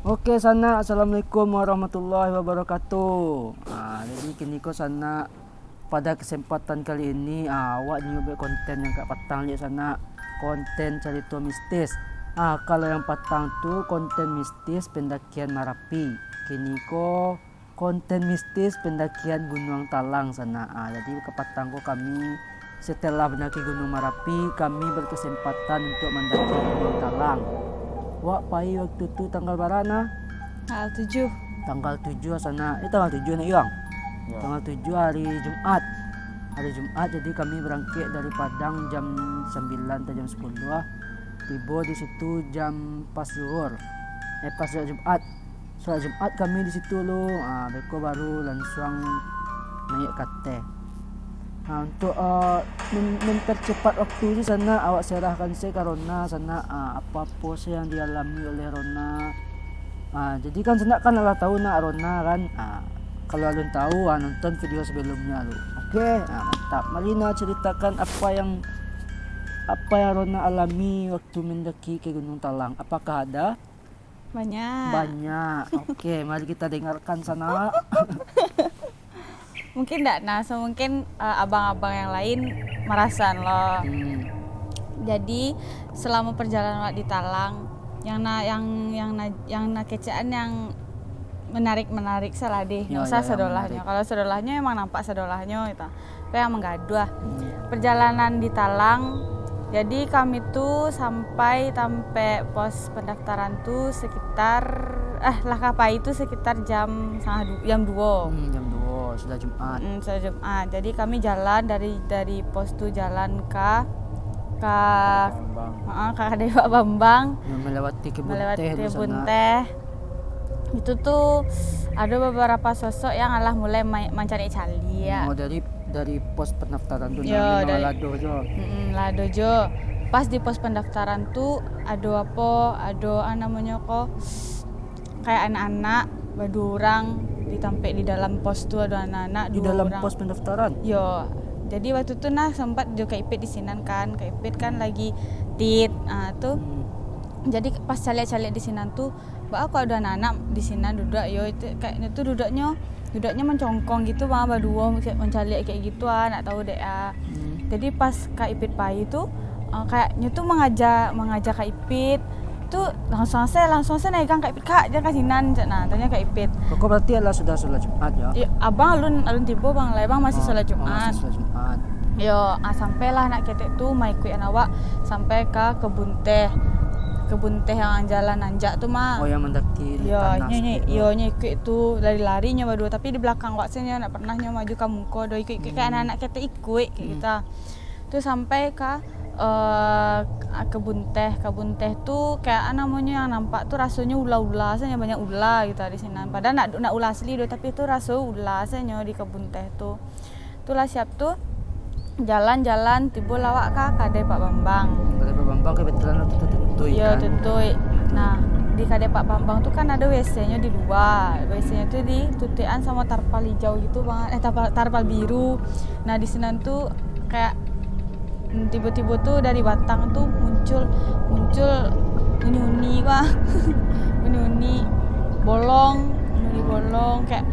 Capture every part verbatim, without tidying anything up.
Oke, sanak, assalamualaikum warahmatullahi wabarakatuh. Ah, jadi kiniko sanak, pada kesempatan kali ini, ah, awak nio buek konten yang ka patang liak sanak, konten carito mistis. Ah, kalau yang patang tu konten mistis pendakian Marapi. Kiniko konten mistis pendakian Gunuang Talang sanak. Ah, jadi kapatang ko kami, setelah mandaki Gunuang Marapi, kami berkesempatan untuk mandaki Gunuang Talang. Wak pai waktu tu tanggal bara nah? Tanggal tujuh. Tanggal tujuh sanak. Eh, tanggal tujuh nak, Yuang? Ya. Tanggal tujuh hari Jumat. Hari Jumat, jadi kami berangkek dari Padang jam sembilan atau jam sepuluh lah. Tibo di situ jam pas zuhur. Eh, pas sholat Jumat. Sholat Jumat kami di situ lu. Ah, beko baru lansuang naiak ka ateh. Ah, untuk, ah, mem-, mempercepat waktu tu sanak, awak serahkan se ka Rona sanak, ah, apo-apo se yang dialami oleh Rona. Ah, jadi kan sanak kan lah tahu nak Rona kan. Ah, kalau alun tahu, ah, nonton video sebelumnya lu. Oke, ah, mantap. Mari nah ceritakan apa yang, apa yang Rona alami waktu mendaki ke Gunung Talang. Apakah ada? Banyak. Banyak. Oke, mari kita dengarkan sanak. Mungkin ndak nah, so mungkin, eh, abang-abang yang lain marasan lo. Hmm. Jadi, selama perjalanan awak di Talang, yang na, yang, yang na, yang na kecekan yang menarik-menarik salah deh. Yo, nggak usah yo, yang sadolahnyo. Menarik. Kalau sadolahnyo emang nampak sadolahnyo gitu. Apa yang menggaduh. Hmm. Perjalanan di Talang, jadi kami tu sampai tampek pos pendaftaran tu sekitar, eh, lah ka pai tu sekitar jam setengah du-, jam dua. Hmm, jam dua, sudah Jumat. Mm, sudah Jumat. Jadi kami jalan dari, dari pos tu jalan ka, ka, Bambang. Heeh, ka Kadai Pak Bambang. Yang melewati kebun melewati teh tu kebun sana. Teh. Itu tu ado beberapa sosok yang alah mulai ma-, mancaliak-caliak. Oh, dari, dari pos pendaftaran tu. Yo, nah, dari, lah ado jo. Mm-mm, lah ado jo. Pas di pos pendaftaran tu ado apo, ado, ah, namonyo ko, kayak anak-anak baduo urang di tampek di dalam pos tu ado anak-anak. Di duo dalam urang. Pos pendaftaran? Yo. Jadi waktu tu nah sempat jo Kak Ipit di sinan kan. Kak Ipit kan lagi tit, ah, tu. Hmm. Jadi pas caliak-caliak di sinan tu, Baa kok ado anak-anak di sinan duduak yo, itu kayaknyo tu duduaknyo, duduaknyo mancongkong gitu, mah baduo, mancaliak kayak gitu ah, nak tahu dek ah. Hmm. Jadi pas Kak Ipit pai tu, eh, kayaknyo tu mangaja, mangaja Kak Ipit tu langsung se, langsung se naikkan Kak Ipit, "Kak, jan ka sinan," cak nah, tanyo Kak Ipit. Koko berarti adalah sudah sholat Jumat yo? Iyo, abang alun, alun tibo bang, lai bang masih sholat Jumat. Oh, masih sholat Jumat. Yo, ah, sampailah nak ketek tu, maikuikan awak sampai ka kebun teh. Kebun teh yang jalan nanjak tu mah. Oh, yang mendaki di tanah nyo, nyo, situ. Yo, nyo ikuik tu, lari-lari nyo baduo, tapi di belakang awak se nyo, ndak pernah nyo maju ka muko doh, ikuik-ikuik kayak anak-anak ketek ikuik, kayak gitu. Tu sampai ka, eh, kebun teh. Kebun teh tu kayak, ah, namonyo yang nampak tu rasonyo ula-ula se nyo, banyak ula gitu di sinan. Padahal ndak, ndak ula asli doh, tapi tu raso ula se nyo di kebun teh tu. Tu lah siap tu, jalan-jalan, tibolah awak ka kadai Pak Bambang. Kadai Pak Bambang kebetulan waktu tu tutuik, kan? Yo, tutuik. Nah, di kadai Pak Bambang tu kan ado WC-nyo di lua. WC-nyo tu ditutuikan samo tarpal ijau gitu, bang. Eh, tarpal, tarpal biru. Nah, di sinan tu kayak, mm, tibo-tibo tu dari batang tu muncul, muncul uni-uni, bang. Uni-uni bolong, uni-uni bolong, kayak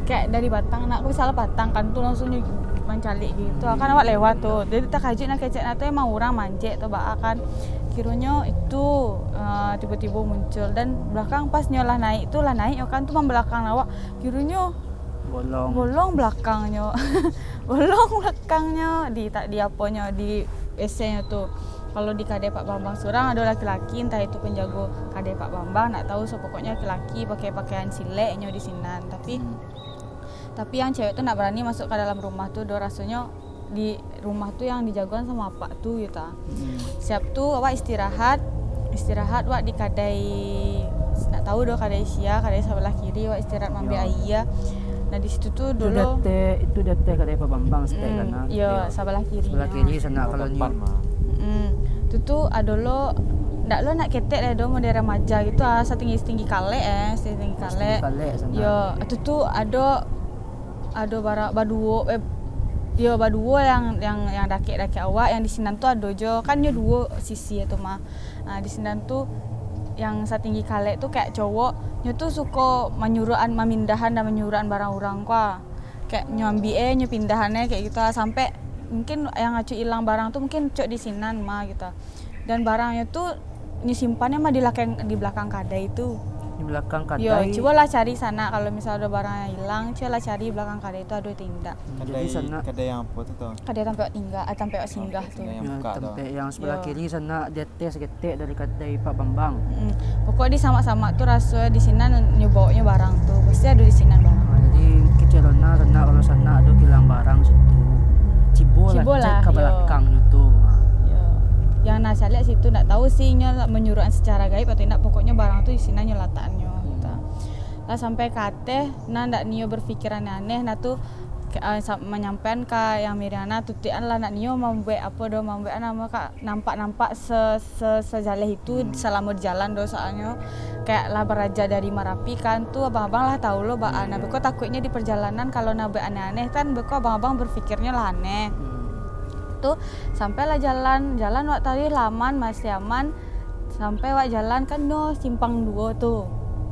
kayak dari batang, nak, aku salah patang kan tu, langsung nyo mancaliak gitu. Kan awak lewat tu. Jadi takajuik nah kecek nah tu emang urang manjek tu baa kan. Kironyo itu, eh, tibo-tibo muncul, dan belakang pas nyo lah naik tu, lah naik nyo kan tu mambelakang awak. Kironyo bolong. Bolong belakangnyo. Bolong belakangnyo di ta-, di aponyo, di WC-nyo tu. Kalau di kadai Pak Bambang surang ado laki-laki, entah itu penjago kadai Pak Bambang, ndak tahu, so pokoknyo laki-laki pakai pakaian silek nyo di sinan. Tapi Hmm. Tapi yang cewek tu ndak barani masuk ka dalam rumah tu doh, rasonyo di rumah tu yang dijagoan samo apak tu gitu ah. Hmm. Siap tu awak istirahat, istirahat wak di kadai, ndak tahu doh kadai sia, kadai sabalah kiri, wak istirahat mambiak aia. Nah, di situ tu dulu. Itu di ateh, itu di ateh kadai Pak Bambang setek kan, ah? Yo, sabalah kiri. Sabalah kiri sana kalau nyo. Mm. Tu tu ado lo, ndak lo nak ketek lah doh, model remaja gitu ah, satinggi-satinggi kalek eh, satinggi kalek. Satinggi kalek sana. Yo, tu tu ado, ado bara-, baduo, eh, yo, baduo yang, yang, yang dakek-dakek awak, yang di sinan tu ado jo, kan nyo duo sisi tu mah. Ah, di sinan tu Yang satinggi kalek tu kayak cowok, nyo tu suko manyuruakan, mamindahan dan manyuruakan barang urang ko ah. Kayak nyo ambiak e, nyo pindahan e, kayak gitu ah. Sampai mungkin yang acok ilang barang tu mungkin cok di sinan mah gitu. Dan barangnyo tu nyo simpan e mah di lakang, di belakang kadai tu. Di belakang Yo, kadai. Cubolah cari sanak, kalau misal ado barang yang ilang, cubolah cari belakang kadai tu ado atau indak. Jadi Kadai, sanak kadai yang apo tu, tu? Kadai tampek tingga, ah, tampek singgah tu. Singgah yang Yo, buka tu. Tampek yang sebelah Yo. Kiri sanak, di ateh saketek dari kadai Pak Bambang. Mm-mm. Pokok di samak-samak tu raso di sinan nyo bawoknyo barang tu. Pasti ado di sinan barang. Ah, jadi kecek Rona sanak, kalau sanak ado kilang barang situ, cubolah Cubolah, cek ka yo. Balakang nyo tu. Ah. Yo. Yang nah caliak situ, ndak tahu sih inyo manyuruakan secara gaib atau indak, pokoknyo barang tu di sinan nyo latakannyo, Hmm. gitu. Lah sampai ka ateh, nah ndak nio berpikiran aneh, nah tu, ke-, ah, sa-, manyampaian ka yang Miriana, tutuikan lah ndak nio mambuek apo doh, mambuek namo ka nampak-nampak se-, se-, sejaleh itu Hmm. salamo di jalan doh, soalnyo kayak lah baraja dari Marapi kan, tu abang-abang lah tahu lo baa, nah, Iya. beko takuiknyo di perjalanan kalau nah buek aneh-aneh kan, beko abang-abang berpikirnyo lah aneh. Hmm. Tu, sampailah jalan, jalan wak tadi lah aman, masih aman, sampai wak jalan kan nyo simpang duo tu.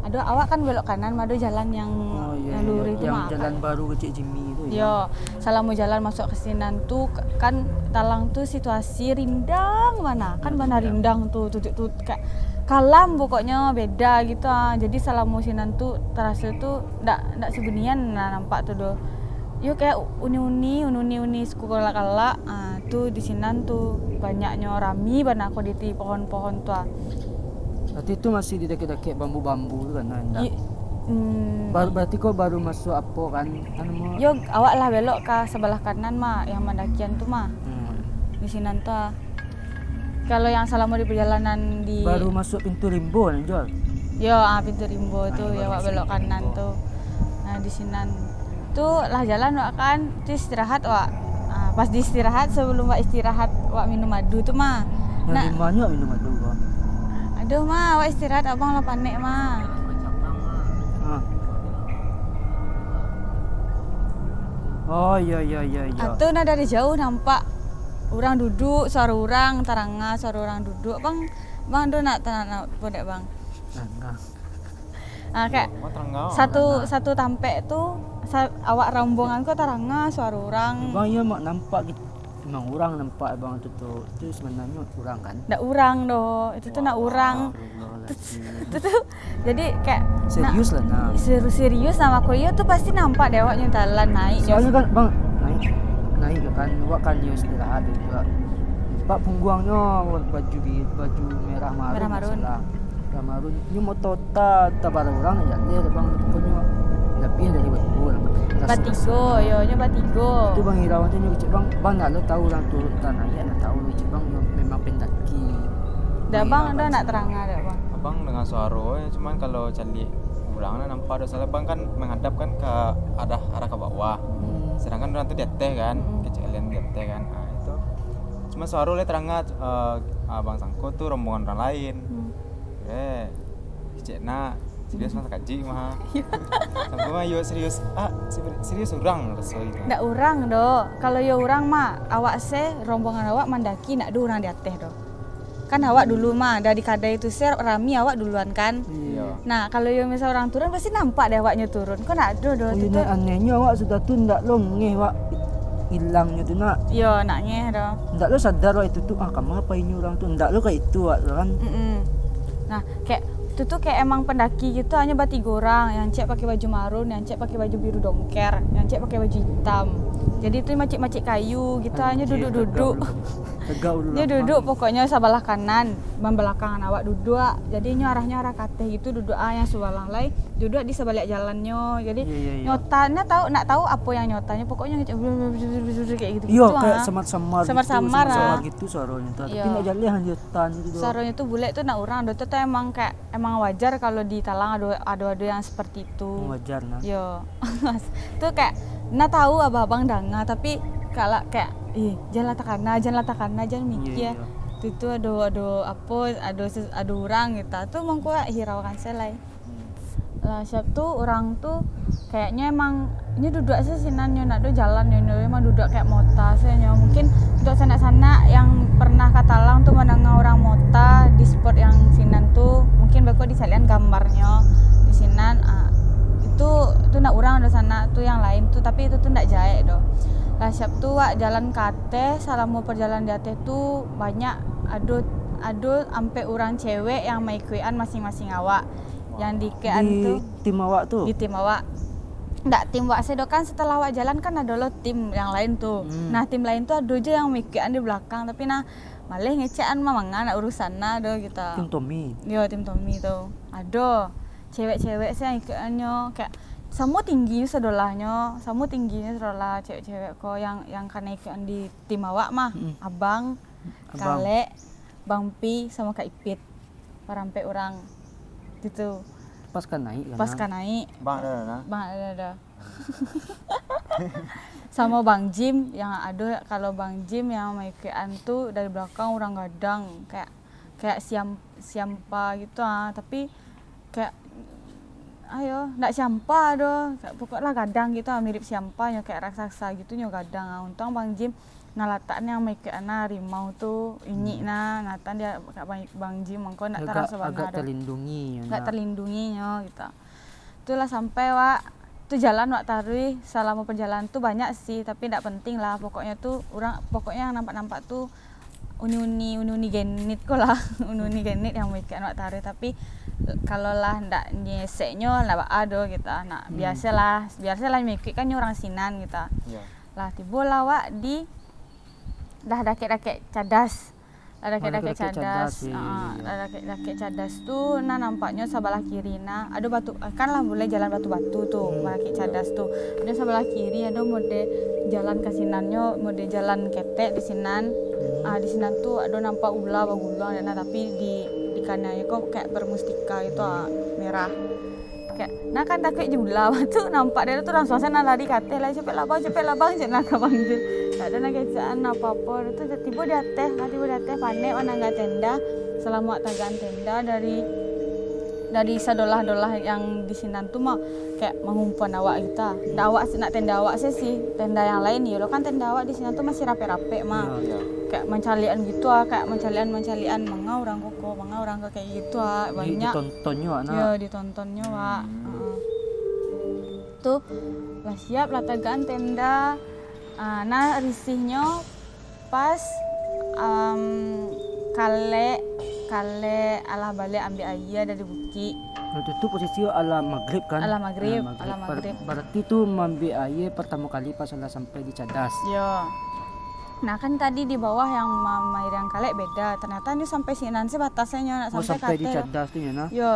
Ado, awak kan belok kanan, mah ado jalan yang, Oh, iya, yang iya. luruih tu Yang mah, jalan kan. Baru kecek Jimmy tu, ya? Yo. Salamo jalan masuk ka sinan tu, k-, kan talang tu situasi rindang bana, kan Hmm, bana rindang. Rindang tu, tu, tu, tu, ka-, kalam pokoknyo beda gitu ah. Jadi salamo sinan tu taraso tu ndak, ndak sabunian lah nampak tu doh. Yo kayak uni-uni, uni-uni suku kalak-kalak, ah, tu di sinan tu banyaknyo rami bana ko di ti pohon-pohon tu ah. Berarti tu masih di dakek-dakek bambu-bambu tu kan, ndak? I-, mm. Bar-, berarti ko baru masuk apo kan? Anu mo- Yo, awak lah belok ka sabalah kanan mah, yang mandakian tu mah. Hmm. Di sinan tu ah. Kalau yang salamo di perjalanan di Baru masuk pintu rimbo, Jol? Yo, ah, pintu rimbo tu, Ah, yo, baru awak masuk belok pintu kanan rimbo. Tu. Nah, di sinan. Tu lah jalan wak kan, tu istirahat wak. Ah, pas di istirahat, sebelum wak istirahat, wak minum madu tu mah. Yang Nak di mana minum madu ko? Aduh mah, wak istirahat, abang lah panek mah. Ah. Oh, iya, iya, iya, iya. Ah, tu nah dari jauh nampak urang duduk, suaro urang taranga, suaro urang duduk. Bang, bang tu nak, nak, nak podek, bang. Nah, nah. Ah, kayak Wah, taranga. Satu, Taranga. Satu tampek tu, sa-, awak rombongan ko taranga suaro urang. Bang, iya mak nampak gitu. Memang urang nampak abang tu, tu, tu sebenarnyo urang kan? Ndak urang doh, itu tu ndak urang. Astagfirullahaladzim. Itu tu, jadi kayak Serius nak lah, nah. Ser-, serius lah, mako iyo tu pasti nampak dek awak nyo talan naik. Soalnyo kan, bang, naik, naik tu kan, awak kan yo istirahat tu juga. Nampak pungguangnyo baju bi-, baju merah marun. Merah marun. Salah. Merah marun. Nyo moto ta, tabara urang, jaleh dek bang, pokoknyo labiah dari batigo lah. Batigo, yo, nyo batigo. Tu bang irau tu nyo kecek bang, bang ndak lo tahu urang turun tah naik, ndak tahu kecek bang, memang pendaki. Dah bang, dah nak terang ada bang. Abang dengan suaro, eh, cuman kalau caliak urang lah nampak doh, soalnyo bang kan menghadap kan ka arah, arah ka bawah. Hmm. Sedangkan urang tu di ateh kan, Hmm. kecek kalian di ateh kan. Ah, itu. Cuma suaro lah terang, eh, abang sangko tu rombongan urang lain. Hmm. Eh, kecek nak serius mah sakajik mah. Sangko mah yo serius, ah, seri-, serius urang raso itu. Ndak urang doh. Kalau yo urang mah, awak se, rombongan awak mandaki, ndak ado urang di ateh doh. Kan awak dulu mah, dari kadai tu se rami awak duluan kan. Iya. Nah, kalau yo misal urang turun, pasti nampak deh awaknyo turun. Kok ndak ado doh Oh, tu, iya, tu. Nah, anehnyo awak sudah tu ndak lo ngeh, wak, ilangnyo tu, nak. Yo, ndak ngeh doh. Ndak lo sadar, wak, itu tu, ah, kama pai inyo urang tu. Ndak lo kayak itu, wak, kan. Mm-mm. Nah, kayak itu tu kayak emang pendaki gitu, hanya batigo urang, yang cek pakai baju marun, yang cek pakai baju biru dongker, yang cek pakai baju hitam. Jadi tu macik-macik kayu gitu, hanya Anjir, duduk-duduk. Tegak dulu. Tegak dulu Nyo lah, duduk Bang. Pokoknyo sabalah kanan, bang balakangan awak duduak. Jadi nyo arahnyo arah kateh gitu, duduak ah yang sabalah lai, duduak di sabaliak jalannyo. Jadi Iya, iya, iya. Nyota, ndak tahu, ndak tahu apo yang nyotanyo, pokoknyo kayak gitu, Iyo, kayak ah. Samar-samar gitu, Samar-samar samar-samar ah. Gitu suaronyo tu. Tapi Iyo. Ndak jaleh anjir tan gitu. Suaronyo tu bulek tu ndak urang doh, tu, tu emang kayak, emang wajar kalau di Talang ado, ado, ado yang seperti itu. Wajar, nah. Yo. Tu kayak, nah tahu abang-abang danga, tapi kalau kayak, "Ih, janlah takana, janlah takana, jan Iyo, mikir." Iyo. Tu, tu ado, ado apo, ado ses-, ado urang gitu. Tu mangko hiraukan se lai. Hmm. Lah, siap tu urang tu Kayaknyo emang nyo duduak se sinan nyo, ndak ado jalan nyo, nyo emang duduak kayak mota se nyo. Mungkin untuk sanak-sanak yang pernah ka Talang tu mandanga urang mota di spot yang sinan tu, mungkin beko dicalian gambarnyo di sinan. Ah, itu, tu ndak urang do sanak tu, yang lain tu, tapi itu tu ndak jaek do. Lah siap tu wak jalan ka ateh, salamo perjalanan di ateh tu banyak ado, ado ampek urang cewek yang maikuikan masing-masing awak. Yang diikuikan tu Di tim awak tu? Di tim awak. Ndak tim wak se do kan, setelah wak jalan kan ado lo tim yang lain tu. Hmm. Nah, tim lain tu ado je yang maikuikan di belakang, tapi nah, maleh ngecekan mah manga nak urusan nah do gitu. Tim Tommy. Yo, tim Tommy tu. Ado cewek-cewek se yang ikuikannyo, kayak samo tingginyo sadolahnyo, samo tingginyo sadolah cewek-cewek ko yang, yang kanai ikuikan di tim awak mah. Mm-mm. Abang, Abang. Kalek, Bang Pi, samo Kak Ipit. Parampek urang gitu. Pas ka naik kan? Pas ka naik. Bang ada dah. Bang ada dah. Samo Bang Jim yang ado, kalau Bang Jim yang maikuikan tu dari belakang urang gadang, kayak, kayak siam-, siampa gitu ah, tapi kayak, ayo, ndak siampa doh, kayak pokok lah gadang gitu ah, mirip siampa nyo, kayak raksasa gitu nyo gadang ah. Untuang Bang Jim nah latak yang maikuikan nah harimau tu, inyik nah, nah tan dia kayak Bang, Bang Jim mangko ndak tarasa bana doh. Agak terlindungi nyo. Agak terlindungi nyo gitu. Tu lah sampai wak, tu jalan wak taruih, salamo perjalanan tu banyak sih, tapi ndak penting lah. Pokoknyo tu urang, pokoknyo yang nampak-nampak tu uni-uni, uni-uni genit ko lah. Uni-uni genit yang maikuikan wak taruih, tapi kalau lah ndak nyeseknyo, ndak baa doh gitu. Nah, hmm, biasolah, biasolah maikuikan nyo urang sinan gitu. Yo. Lah tibo lah wak di, dah dakek-dakek Cadas. Lah dakek-dakek Cadas, iyo, iyo, iyo. Lah dakek-dakek Cadas tu, nah, nampaknyo sabalah kiri, nah, ado batu, kan lah mulai jalan batu-batu tu, hmm, balakek Cadas tu. Ado sabalah kiri, ado mode jalan ka sinannyo, mode jalan ketek di sinan. Hmm. Ah, di sinan tu ado nampak ula baguluang, nah, tapi di, di kanannyo ko kayak bermustika gitu, ah, merah. Kayak, nah kan takuik jo ula tu, nampak dari tu langsuang se nah lari ka ateh lah, "Capek lah bang, capek lah bang," cek nah ka Bang Jul. Ndak ado nah kecaan apo-apo tu, tibo di ateh, lah tibo di ateh, panek manangga tenda, salamo tagakan tenda dari, dari sadolah-dolah yang di sinan tu mah, kayak mangumpuan awak gitu ah. Ndak awak se, ndak tenda awak se sih, tenda yang lain yo lo kan tenda awak di sinan tu masih rapek-rapek mah. Yo, yo. Kayak mancaliakan gitu ah, kayak mancaliakan, mancaliakan, manga urang ko ko, manga urang ko, kayak gitu ah, banyak. Di, ditonton nyo, nak. Yo, diton- tonnyo, Wak. Hmm. Heeh. Tu, lah siap, lah tagakan tenda. Ah, nah, risihnyo pas, am, kalek, kalek alah baliak ambiak aia dari bukik. Waktu tu posisi alah magrib, kan? Alah magrib, alah magrib. Alah magrib. Bar-, berarti tu maambiak aia partamo kali pas alah sampai di Cadas. Yo. Nah, kan tadi di bawah yang ma-, mairiang kalek beda. Ternyata nyo sampai sinan se batasnyo, nak sampai ka ateh. Oh, sampai di Cadas tu nyo, nah? Yo.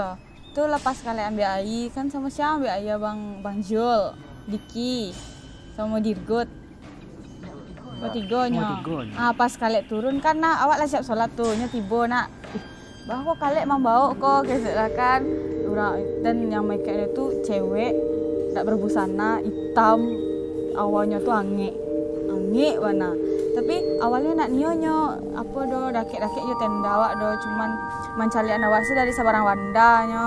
Tu lah pas kalek ambiak aia, kan samo sia ambiak aia, Bang, Bang Jul, Diki, samo Dirgut. Batigo nyo. Batigo nyo. Ah, pas kalek turun kan, nah, awak lah siap solat tu, nyo tibo, nak. "Ih, bah ko kalek mambaok ko," gesek lah kan. Urang, dan yang maikuikan tu cewek, ndak berbusana, itam, awanyo tu angek. Angek bana. Tapi awalnyo ndak nio nyo, apo do, dakek-dakek jo tenda awak do, cuman mancaliakan awak se dari sabarang banda nyo.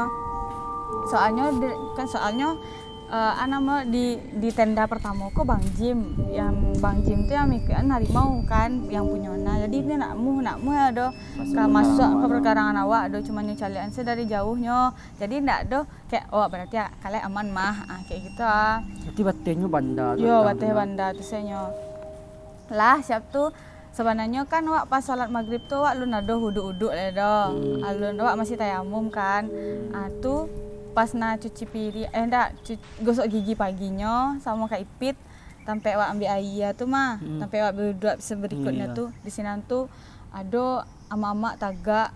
Soalnyo de-, kan soalnyo, eh, a namo di, di tenda partamo ko Bang Jim. Yang Bang Jim tu yang maikuikan harimau kan, yang punyo nah. Jadi nyo ndak muah, ndak muah do ka masuak ka perkarangan awak do, cuman nyo caliakan se dari jauh nyo. Jadi ndak do kayak, "Oh, berarti a-, kalek aman mah," ah, kayak gitu ah. Berarti batehnyo banda tu. Yo, bateh banda tu se nyo. Lah, siap tu, sabananyo kan wak pas salat magrib tu wak alun ado uduk-uduk lai doh. Hmm. Alun, wak masih tayamum kan. Hmm. Ah, tu pas nah cuci piriang, eh, ndak, cu-, gosok gigi paginyo samo Kak Ipit, tampek wak ambiak aia tu mah, hmm, tampek wak baduduak seberikutnyo tu, di sinan tu ado amak-amak tagak,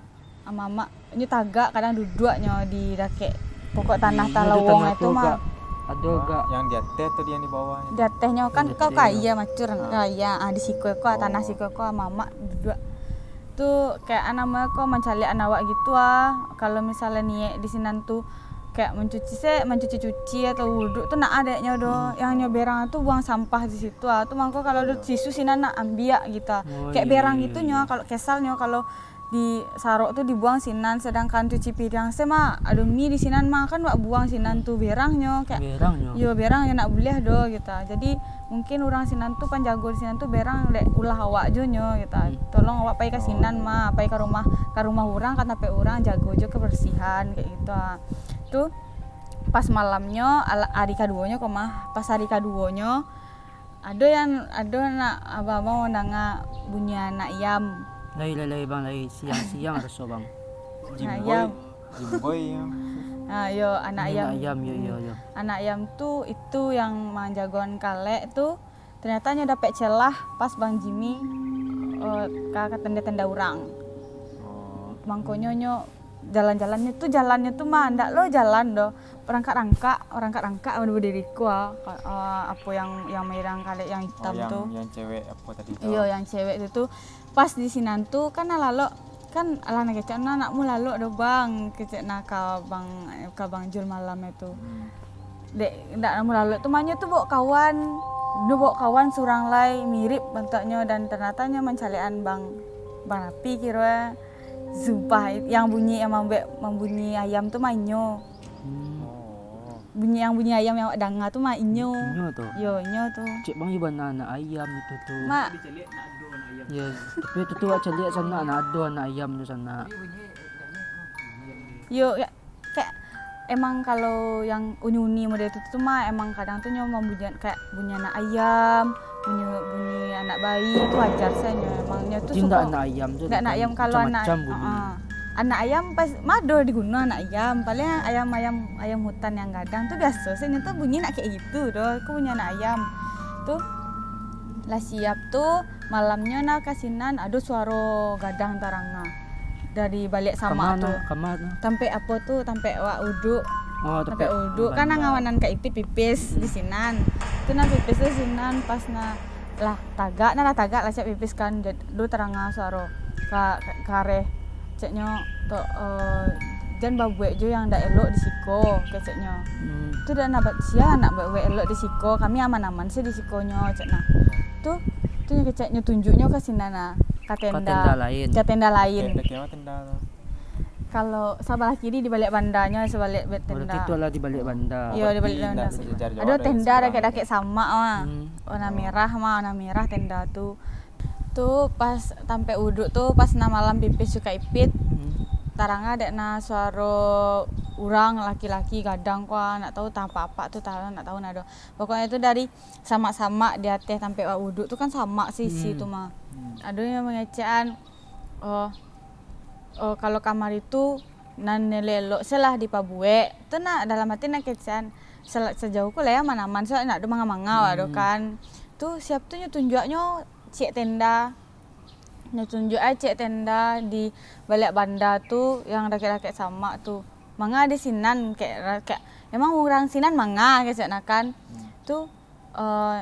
amak-amak nyo tagak, kadang duduak nyo di dakek pokok tanah talowong tu mah. Ado gak yang di ateh atau yang di bawah? Di atehnyo kan kau ka aia macur, ka aia, ah, di siko ko, ah, tanah siko ko, ah, mamak duduak. Tu kayak a namo ko mancaliakan awak gitu ah. Kalau misalnyo niek di sinan tu kayak mancuci se, mancuci-cuci atau wuduk tu ndak ado nyo doh. Hmm. Yang nyo berang tu buang sampah di situ ah. Tu mangko kalau ado tisu sinan nak ambiak gitu ah. Oh, kayak berang gitu nyo, kalau kesal nyo, kalau di sarok tu dibuang sinan, sadangkan cuci piriang se mah, ado mi di sinan mah, kan wak buang sinan tu berangnyo, kayak, berangnyo. Yo, berangnyo nak buliah do gitu. Jadi mungkin urang sinan tu, panjago di sinan tu berang dek ulah awak jo nyo gitu. Hmm. Tolong awak pai ka sinan mah, pai ka rumah, ka rumah urang, ka tampek urang, jago jo kebersihan kayak gitu. Tu pas malamnyo, ala-, hari kaduonyo ko mah, pas hari kaduonyo, ado yang, ado nak abang-abang mandanga bunyi anak ayam. Lai, lai, lai, bang, lai. Siang-siang raso, bang. Anak ayam. Jimboy, ya. Ah, yo, anak ayam. Anak ayam, yo, yo, yo. Anak ayam tu, itu yang manjagoan kalek tu, ternyata nyo dapek celah pas Bang Jimmy, eh, ka, ka tenda-tenda urang. Oh. Mangkonyo nyo jalan-jalannyo tu, jalannyo tu mah ndak lo jalan doh. Rangkak-rangkak, rangkak-rangkak badiri ko, ah, apo yang, yang merah kalek, yang itam tu. Oh, yang, yang cewek apo tadi tu? Iyo, yang cewek tu, tu. Pas di sinan tu, kan lalok, kan alah nak kecek, "Nah, nak mu lalok doh, Bang," kecek nah ka Bang, ka Bang Jul malam itu. Hmm. Dek, ndak nak mu lalok tu, manyo tu bawa kawan, nyo bawa kawan surang lai, mirip bantuaknyo, dan ternyata nyo mancalekan Bang, Bang Rapi kiro e. Sumpah, yang bunyi, yang mambuek, mambunyi ayam tu manyo. Hmm. Oh. Bunyi, yang bunyi ayam yang awak danga tu mah inyo. Inyo tu? Yo, inyo tu. Cek bang, iyo bana anak ayam itu tu. Mak. Yo, tapi itu tu awak caliak sanak, nak ado anak ayam tu sanak. Yo, ya, kayak emang kalau yang uni-uni model tu, tu mah emang kadang tu nyo mambunyian kayak bunyi anak ayam, bunyi, bunyi anak bayi tu wajar sajo. Emang nyo tu suko. Ndak anak ayam tu, ndak anak ayam, kalau anak, macam-macam bunyi. Heeh. Anak ayam pas mado diguno anak ayam. Paling ayam-ayam, ayam hutan yang gadang tu biaso sajo tu bunyi nak kayak gitu doh. Aku bunyi anak ayam. Tu lah siap tu, malamnyo nah ka sinan ado suaro gadang taranga dari baliak samak tu. Kama tu? Tampek apo tu? Tampek wak uduk. Oh, tampek uduk. Tampek banda. Kan nah ngawanan ka Ipit pipis di sinan. Tu nah pipis tu sinan pas nah lah tagak, nah lah tagak lah siap pipis kan, jad-, do taranga suaro ka, ka, kareh. Ceknyo, "Tok, eh, jan babuek jo yang ndak elok di siko," keceknyo. Hmm. "Tu dak nak ba-, sia nak babuek elok di siko, kami aman-aman se di sikonyo," cek nah. Tu, tu nyo keceknyo tunjuknyo ka sinan nah, ka tenda. Ka tenda lain. Ka tenda lain. Tenda, tenda tu? Kalau sabalah kiri di baliak bandanyo, sabaliak be-, tenda. Berarti tu lah di baliak banda. Iyo, di baliak banda. Ado tenda dakek-dakek samak mah. Hmm. Warna merah mah, warna merah tenda tu. Tu pas tampek uduk tu, pas nah malam pipis jo ka Ipit, hmm, taranga dek nah suaro urang laki-laki gadang ko, ndak tahu tah apak-apak tu, tah, ndak tahu nah doh. Pokoknyo tu dari samak-samak di ateh tampek wak uduk tu kan samak sisi tu mah. Hmm. Ado yang mangecekan, "Oh, oh, kalau kamari tu nan elok-elok se lah dipabuek." Tu nah dalam ati nah kecekan, sel-, sajauah ko lah aman-aman, sabab ndak ado manga-manga wak doh kan. Tu siap tu nyo tunjuaknyo ciek tenda. Nyo tunjuak ai ciek tenda di baliak banda tu, yang dakek-dakek samak tu. Manga di sinan, kek ra-, kek, emang urang sinan manga, kecek nah kan. Hmm. Tu, eh,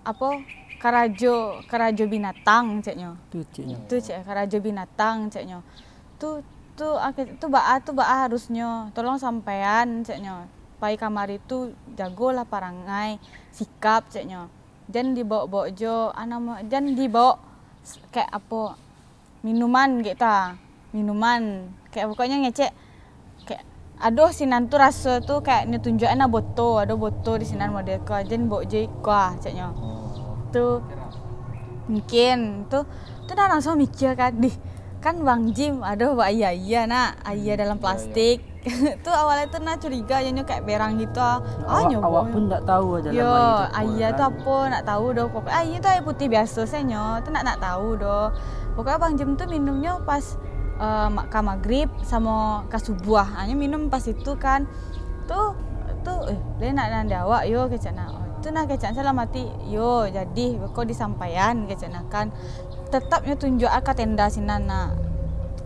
apo, karajo, karajo binatang, ceknyo. Tu, ceknyo. Tu, cek, karajo binatang, ceknyo. Tu, tu, ake-, tu baa, tu baa harusnyo. Tolong sampaian, ceknyo. Pai kamari tu jagolah parangai, sikap, ceknyo. Jan dibaok-baok jo, ah, namo, jan dibaok s-, kayak apo, minuman gitu ah. Minuman. Kayak pokoknyo ngecek, kayak, "Aduh, sinan tu raso tu kayak nyo tunjuak-an ah boto, ado boto di sinan model ko, jan baok jo iko ah," ceknyo. Tu mungkin tu, tu nah langsung mikir kan, "Dih, kan Bang Jim, aduh, baok aia-aia nak, aia dalam plastik." Tu awalnyo tu nah curiga, nyo kayak berang gitu ah. Ah, awak, nyo awak pun ndak tahu dalam aia tu apo, aia tu apo, ndak tahu doh. Pokok aia tu aia putih biaso sajo, tu ndak, ndak tahu doh. Pokoknyo Bang Jim tu minumnyo pas, eh, ma-, ka magrib samo ka subuah. Ah, nyo minum pas itu kan. Tu, tu, "Eh, lai nak nan di awak yo," kecek nah. Tu nah kecek dalam ati, "Yo, jadi beko disampaian," kecek nah kan. Tetap nyo tunjuak ka tenda sinan nah,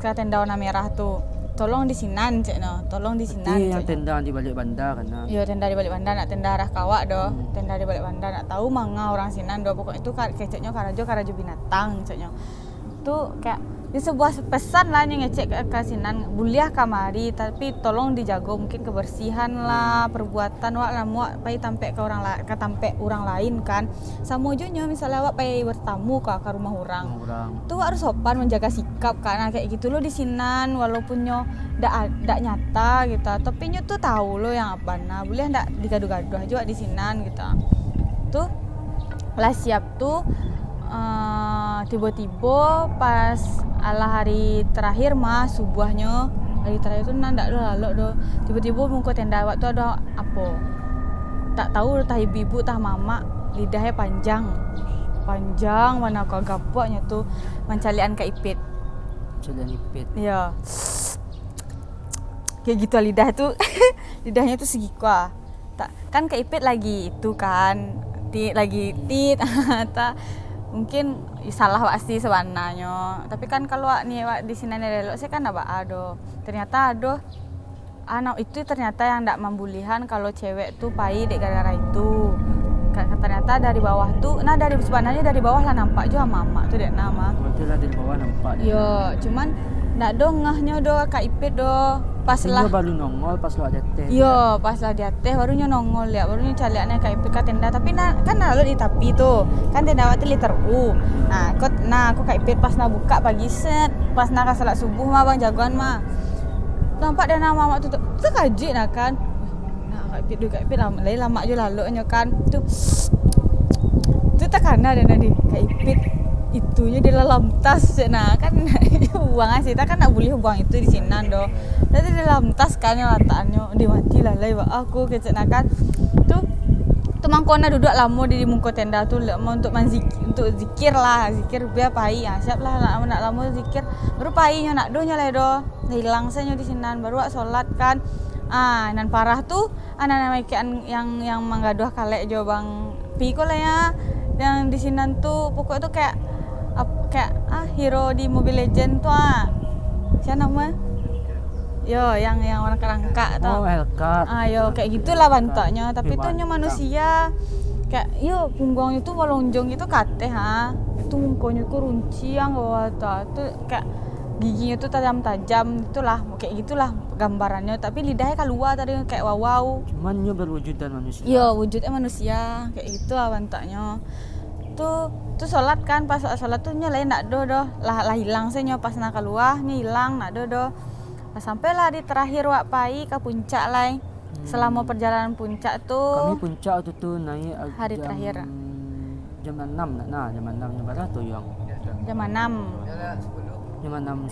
ka tenda warna merah tu. "Tolong di sinan," ceknyo. "Tolong di sinan," ceknyo. Berarti yang tenda di baliak banda kan, nah? Iyo, tenda di baliak banda, nak tenda arah ka awak doh. Hmm. Tenda di baliak banda, nak tahu manga urang sinan doh. Pokoknyo tu ka-, keceknyo karajo, karajo binatang, ceknyo. Tu kayak, Ini sebuah pesan lah nyo ngecek ka, ka sinan, buliah kamari, tapi tolong dijago mungkin kebersihan lah, perbuatan wak lah, muak pai tampek ka urang la-, ka tampek urang lain kan. Samo jo nyo misalnya awak pai bertamu ka, ka rumah urang. Rumah urang. Tu wak harus sopan menjaga sikap kan. Nah, kayak gitu lo di sinan, walaupun nyo dak a-, dak nyata gitu, tapi nyo tu tahu lo yang bana, buliah ndak digaduh-gaduh ajo wak di sinan gitu. Tu lah siap tu, eh, tibo-tibo pas alah hari terakhir mah, subuahnyo, hari terakhir tu nan dak ado lalok doh. Tibo-tibo muko tenda awak tu ado apo? Tak tahu tah ibu-ibu tah mamak, lidahnyo panjang. Panjang bana, ka gapuaknyo tu mancaliakan Kak Ipit. Caliakan Ipit. Iyo. Kayak gitu lidah tu. Lidahnyo tu segiko ah. Tak, kan Kak Ipit lagi itu kan, tit, lagi tit. Ta, mungkin salah wak sih sebenarnyo. Tapi kan kalau wak ni, wak di sinan elok, saya kan ndak baa doh. Ternyata aduh, anak itu ternyata yang ndak mambulihan kalau cewek tu pai dek gara-gara itu. Ka-, ternyata dari bawah tu, nah, dari, sebenarnyo dari bawah lah nampak jo mamak tu dek nah mah. Berarti lah dari bawah nampak dek. Yo, cuman ndak doh ngehnyo doh Kak Ipit doh. Pas lah. Inyo baru nongol pas lah di ateh. Iyo, pas lah di ateh, baru nyo nongol liak, baru nyo caliak nyo Kak Ipit ka tenda. Tapi nah, kan lalu di tapi tu, kan tenda awak tu liter U. Nah, kok, nah, aku Kak Ipit pas nah buka pagi set, pas nah ka salat subuh mah, bang jagoan mah. Nampak dek nah mamak tu, tu, takajuik nah kan. Nah, Kak Ipit tu, Kak Ipit lam-, lai lamak jo laloknyo kan. Tu, tu takana dek nah di Kak Ipit. Itunyo di dalam tas, cek nah kan. Buang ah, kita kan ndak buliah buang itu di sinan doh. Tapi di dalam tas kan nyo lataknyo, di mati lah lai bak aku, kecek nah kan. Tu, tu mangko nah duduak lamo di, di muko tenda tu, lamo untuk manzik-, untuk zikir lah, zikir bia pai. Ah, siap lah, nak, nak lamo zikir. Baru pai nyo, ndak doh nyo lai doh. Hilang sajo di sinan, baru wak solat kan. Ah, nan parah tu, anak-anak maikekan yang, yang manggaduah kalek jo Bang Pi ko lah ya. Yang di sinan tu, pokok tu kayak, ap-, kayak, ah, hero di Mobile Legend tu ah. Sia namo? Yo, yang, yang rangkak-rangkak tu. Oh, Elkat. Ah, yo, kayak gitulah bantuaknyo. Tapi tu nyo manusia. Kayak, yo, pungguangnyo tu malonjong gitu ka ateh ha. Itu mukonyo ko runcing ka bawah tu. Tu kayak giginyo tu tajam-tajam, itulah, kayak gitulah gambarannyo, tapi lidahnyo kalua tadi kayak wawau. Cuman nyo berwujudan manusia. Iyo, wujudnyo manusia, kayak gitu lah bantuaknyo. Tu, tu solat kan, pas solat tu nyo lain ndak doh doh, lah, lah hilang sajo nyo pas nah kalua, nyo hilang, ndak doh doh. Lah sampailah di terakhir wak pai ka puncak lai. Hmm. Selamo perjalanan puncak tu. Kami puncak tu, tu naik ag-, hari terakhir. Jam enam nak, nah, jam enam nyo bara tu, Yuang? Jam enam. Jam enam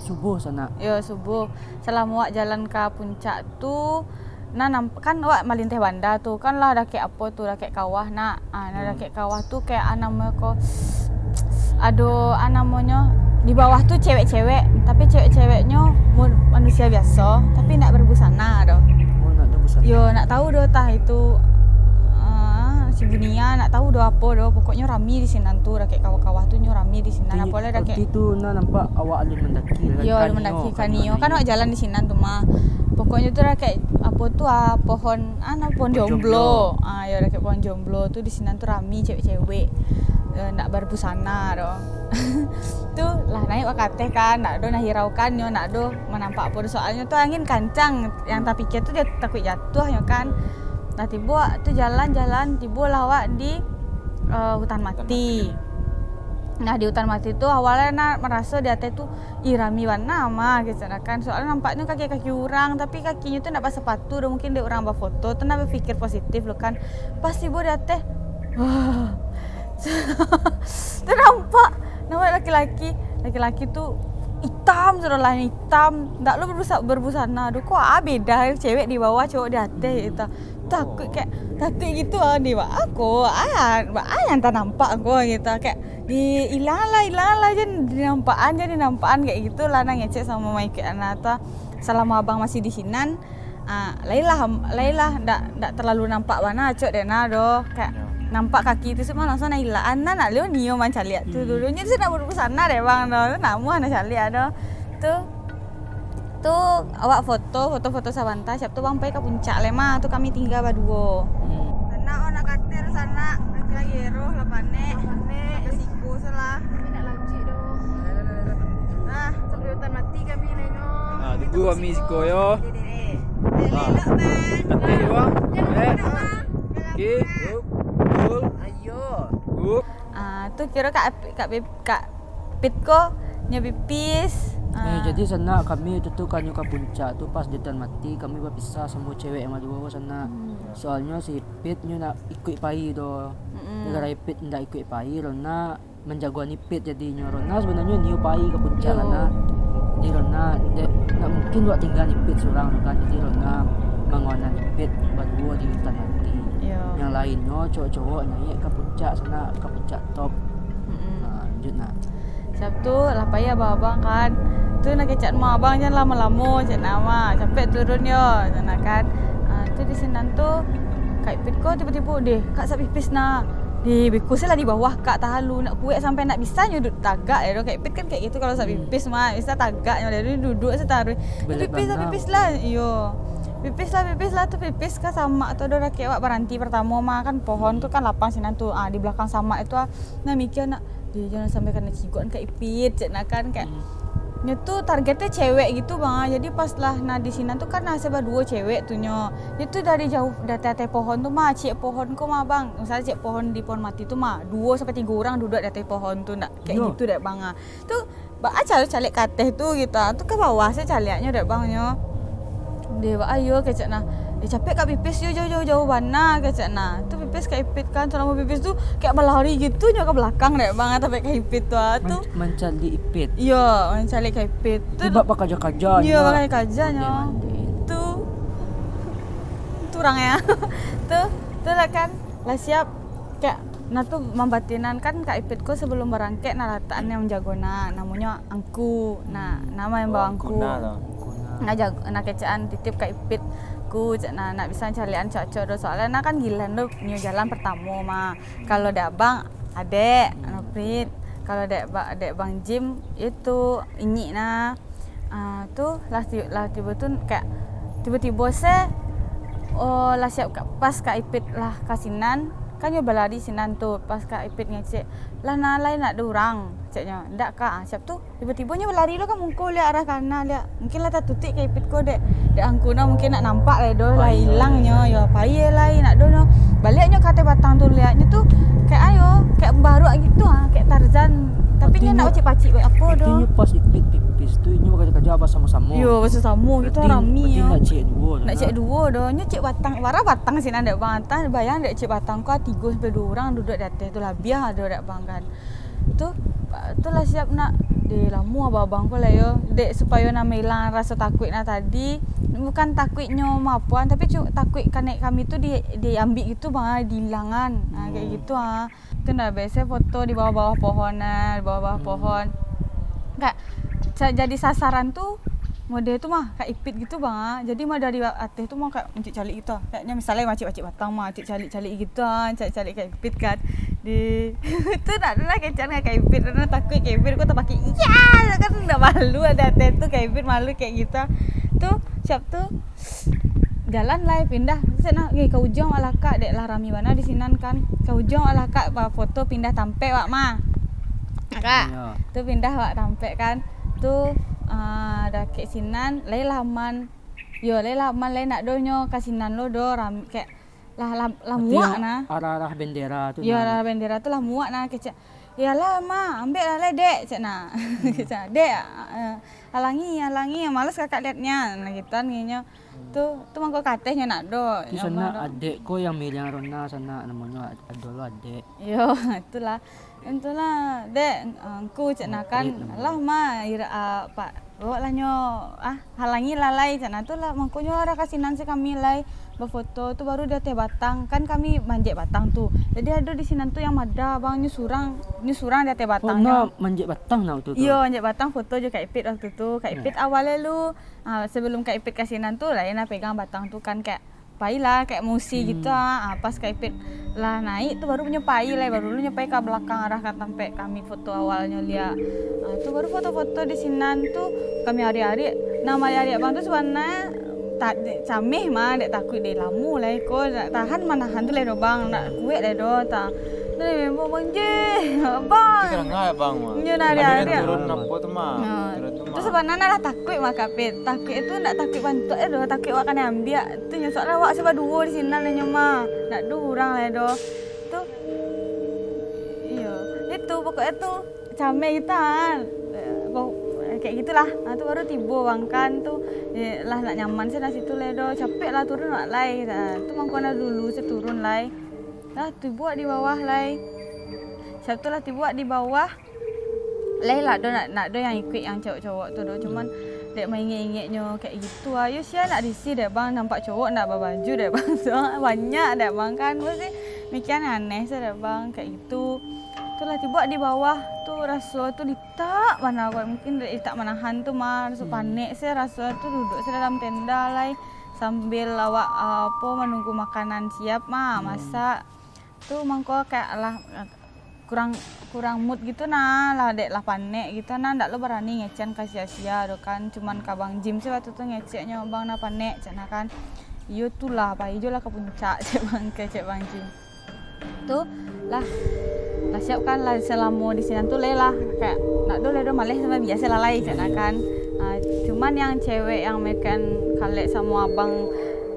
subuh sanak. Yo, subuh. Salamo wak jalan ka puncak tu, nah, namp-, kan wak malinteh banda tu, kan lah dakek apo tu, dakek kawah nak. Ah, nah, hmm, dakek kawah tu kayak, ah, namonyo ko, ado, ah, namonyo, di bawah tu cewek-cewek, tapi cewek-ceweknyo mu-, manusia biaso, tapi ndak berbusana doh. Oh, ndak ada busana. Yo, ndak tahu doh tah itu, ah, si Bunia, ndak tahu doh apo doh, pokoknyo rami di sinan tu, dakek kawah-kawah tu nyo rami di sinan, apo lah dakek. Waktu tu nah nampak awak alun mendaki. Yo, alun mendaki, kanio, kanio. Kan awak jalan di sinan tu mah. Pokoknyo tu dakek apo tu ah, pohon, ah, no, pohon jomblo. Pohon jomblo. Ah, yo, dakek pohon jomblo tu di sinan tu rami cewek-cewek. Eh, ndak berbusana doh. Tu lah naik wak ka ateh kan, ndak ado nah hiraukan nyo, ndak ado manampak apo doh. Soalnyo tu angin kancang, yang tapikia tu jat-, takuik jatuah nyo kan. Nah, tibo tu jalan-jalan, tibolah wak di, eh, hutan mati. Nah, di hutan mati tu awalnyo nah maraso di ateh tu, ih, rami bana mah, gitu nah kan. Soalnyo nampaknyo kaki-kaki urang, tapi kakinyo tu ndak basapatu doh, mungkin dek urang bafoto tu nah bapikir positif lo kan. Pas tibo di ateh, wah, tu nampak, nampak laki-laki, laki-laki tu itam, sudah lah itam, ndak lo berbusa-, berbusana doh. Kok ah beda cewek di bawah, cowok di ateh gitu. Takuik kayak, takuik gitu ah, di bawah ko, ah, baa yang tanampak ko gitu. Kayak di ilang lah, ilang lah, jan dinampakan, jan dinampakan, kayak gitulah nah ngecek samo maikuik anak tu. Salamo abang masih di sinan, ah, lailah, lailah, ndak, ndak terlalu nampak bana acok dek nah doh. Kayak nampak kaki tu semua langsung nah ilaan, nah, nak leo nio mancaliak tu dulu. Nyo tu nak berbusana dek bang doh, tu nak muah nah caliak doh. Tu, tu awak foto, foto-foto sabanta, siap tu bang pai ka puncak lai mah, tu kami tingga baduo. Hmm. Sanak, oh, nak kater sanak, lagi-lagi eroh lah panek. Panek. Ada siku salah. Tapi nak lanjut doh. Dah, dah, dah, dah. Ah, sampai hutan mati kami, Reno. Ah, tunggu kami siko, yo. Dek, dek, dek. Ah. Elok, Bang. Kata, Bang. Eh. Bang. Okey, yuk. Betul. Ayo. Yuk. Ah, tu kiro Kak Ap-, Kak Beb-, Kak Pit ko nyo pipis. Eh, ah. Jadi sanak kami tu, tu kanyo ka puncak tu pas di hutan mati, kami bapisah samo cewek yang baduo sanak. Hmm. Soalnyo si Pit nyo nak ikuik pai tu. Mm-mm. Gara-gara Pit ndak ikuik pai, Rona manjagoan Ipit jadinyo. Rona sabananyo nio pai ka puncak, yo, lah nak. Jadi Rona, dek, ndak mungkin wak tingga Ipit surang tu kan. Jadi Rona mangonan Ipit baduo di hutan mati. Yo. Yang lainnyo cowok-cowok naiak ka puncak sanak, ka puncak top. Mm-mm. Nah, lanjut nak. Siap tu, lah pai abang-abang kan. Tu nak kecek rumah abang, jan lamo-lamo, cek nak mah. Capek turun yo, cek nak kan. Ah, tu di sinan tu, Kak Ipit ko tibo-tibo, "Deh, Kak, sak pipis nah." Deh, beko se lah di bawah, Kak, tahalu. Nak kuek sampai nak bisa nyo duduk tagak yo, Kak Ipit kan kayak gitu kalau sak, hmm, pipis mah, bisa tagak nyo, dari duduk se taruih. Belet. Pipis lah, bana, pipis lah. Iyo. Pipis lah, pipis lah tu, pipis ka samak tu ado dakek wak baranti pertamo mah, kan pohon tu kan lapang sinan tu. Ah, di belakang samak itu, ah, nah mikir nak, "Deh, jangan sampai kena cigok Kak Ipit," cek nak kan, kayak, hmm, nyo tu targetnya cewek gitu, Bang. Jadi pas lah nah di sinan tu kan nah, asa baduo cewek tu nyo. Nyo tu dari jauh, dari ateh pohon tu mah, ciek pohon ko mah, Bang. Misalnya ciek pohon di pohon mati tu mah, duo sampai tigo urang duduk di ateh pohon tu, ndak kayak, iyo, gitu dek, Bang, ah. Tu, ba-, aca caliak ka ateh tu gitu, ah. Tu ka bawah se caliaknyo dek, Bang, nyo. Deh, ba-, ayo, kecek nah. "Eh, capek Kak pipis, yo, jauh-jauh bana," kecek nah. Tu pipis Kak Ipit kan, salamo pipis tu kayak balari gitu nyo ka belakang dek, Bang, tapi Kak Ipit tu, ah, tu. Man-, mancaliak Ipit. Iyo, mancaliak Kak Ipit. Tu, tibo bakaja-kaja nyo. Iyo, bakaja-kaja nyo. Ondeh-mandeh. Tu, tu urang yo. Tu, tu lah kan, lah siap. Kayak, nah tu mambatinan kan Kak Ipit ko sebelum barangkek nah latakan yang manjago nah, namonyo angku. Nah, hmm, nama yang, oh, bawa angku. Angku nah tu. Angku nah. Nah, jag-, nah kecek an titip Kak Ipit ko, cek nah, nak bisa caliakan cocok do. Soalnya nah kan Gilan tu nyo jalan pertamo mah. Kalau dek abang, adek, hmm, Noprit. Kalau dek ba-, dek Bang Jim, itu, inyik nah. Ah, tu lah ti-, lah tibo tu kayak tibo-tibo se, oh, lah siap ka, pas Kak Ipit lah ka sinan, kan nyo balari sinan tu, pas Kak Ipit ngecek, "Lah nah, lai ndak ado urang," ceknyo. "Ndak, Kak." Ah, siap tu, tibo-tibo nyo balari lo ka muko liak arah kana liak. Mungkin lah tatutuik Kak Ipit ko dek, dek angku nah mungkin ndak nampak lai doh, lah ilang nyo, yo, pai lai, ndak ado nyo. Baliak nyo ka ateh batang tu liak, nyo tu kayak ayo, kayak baruak gitu ah, kayak Tarzan. Tapi nyo ndak pacik-pacik apo doh. Artinyo pas Ipit pipis tu, inyo bakaja-kaja basamo-samo. Yo, basamo-samo gitu, rami yo. Berarti ndak ciek duo lah. Ndak ciek duo doh. Nyo ciek batang, bara batang sinan dek Bang. Antah bayang dek ciek batang ko, tigo sampai duo urang duduak di ateh tu, labiah ado dek Bang kan. Tu, tu lah siap nak. Deh, lamo abang-abang ko lah yo. Dek supayo nak mailang raso takuik nah tadi. Bukan takuik nyo maapoan, tapi cu-, takuik kanek kami tu di, diambiak gitu Bang, diilangan. Ha, kayak gitu ha. Tu nah, biaso foto di bawah-bawah pohon nah, di bawah-bawah pohon. Kak, sa-, jadi sasaran tu, model tu mah, Kak Ipit gitu Bang. Jadi mah dari ateh tu mah kayak mancik caliak gitu. Kayaknyo misalnyo mancik-mancik batang mah, mancik caliak-caliak gitu ha, caliak-caliak Kak Ipit kan. Di, tu nak, nak kecek an Kak Ipit, nak takuik Kak Ipit, ko tapakai, "Iya!" Kan ndak malu ado ateh tu, Kak Ipit malu kayak gitu. Tu, siap tu, jalan lai pindah. Set nah, "Eh, ka ujuang wak lah, Kak, dek lah rami bana di sinan kan. Ka ujuang wak lah, Kak, ba foto pindah tampek wak mah." Kak, iyo, tu pindah wak tampek kan. Tu, ah, dakek sinan, lai lah aman. Yo, lai lah aman, lai ndak do nyo ka sinan lo do, ram-, kayak lah, lah, lah muak nah. Arah-arah bendera tu. Yo, nah, arah bendera tu lah muak nah, kecek, "Iyolah, Ma, ambek lah lai, Dek," cek nah. Hmm. Kecek, "Dek, eh, halangi, halangi, males kakak liatnya," nah gitu kan ngenyo. Hmm. Tu, tu mangko ka ateh nyo nak do. Tu nyo sanak ado adek ko yang miliang Rona sanak, namonyo ad-, ado lo adek. Yo, itulah. Itulah, Dek, angku cek nah kan. Lah, Ma, ira, ah, Pak, bawa lah nyo, ah, halangi lah lai, cek nah tu lah, mangkonyo arah ka sinan se kami lai bafoto tu baru di ateh batang. Kan kami manjek batang tu. Jadi ado di sinan tu yang madah, Bang, nyo surang, nyo surang di ateh batang nyo. Oh, nah, manjek batang nah waktu tu? Iyo, manjek batang foto jo Kak Ipit waktu tu. Kak Ipit awalnyo lu, ah, sebelum Kak Ipit ka sinan tu, lah, nah pegang batang tu kan, kayak pailah, kayak musi gitu, ah. Ah, pas Kak Ipit lah naik tu baru nyo pai lai, baru lu nyo pai ka belakang arah ka tampek kami foto awalnyo liak. Ah, tu baru foto-foto di sinan tu kami ariak-ariak. Nah, ariak-ariak bang tu sabananyo ta-, cameh mah, dek takuik dek lamo lai ko, nak tahan manahan tu lai do bang, nak kuek lai do, ta-, Ni memang Bang Jih. Abang. Kita dengar, Bang, mah. Nyo nari-nari. Turun apo tu, mah? Ha. Turun tu, mah. Tu sabananyo lah takuik mah, Kak Pit. Takuik tu ndak takuik bantuak e doh, takuik awak kanai ambiak. Tu nyo soalnyo awak se baduo di sinan nyo mah. Ndak ado urang lai doh. Tu, iyo. Itu pokoknyo tu cameh kita, ha. Pok-, kayak gitulah. Ha, tu baru tibo, Bang, kan tu, eh, lah ndak nyaman se lah situ lai doh. Capek lah turun awak lai. Ha, tu mangko nah dulu se turun lai. Lah, tibo di bawah lai. Siap tu lah tibo di bawah. Lai lah, ado nak, nak ado yang ikuik yang cowok-cowok tu doh. Cuman, dek maingek-ingeknyo kayak gitu, ayo sia nak risih dek bang, nampak cowok nak babaju dek bang. Banyak dek bang kan, mesti mikian aneh se dek bang, kayak gitu. Tu lah tibo di bawah tu, raso tu litak bana ko, mungkin litak manahan tu mah, raso panek se, raso tu duduk se dalam tenda lai. Sambil awak, ah, apo, manunggu makanan siap mah, masak. Tu mangko kayak lah, eh, kurang, kurang mood gitu nah, lah dek lah panek gitu nah, ndak lo barani ngecekan ka sia-sia tu kan, cuman ka Bang Jim se waktu tu ngeceknyo, "Bang, nah panek," cak nah kan. "Iyo tu lah, pai jo lah ka puncak," cek Bang, kecek Bang Jim. Tu lah, lah siap kan, lah salamo di sinan tu lai lah, kayak nak do lai do maleh sampai biasa lah lai, cak nah kan. Ah, cuman yang cewek yang makan kalek samo abang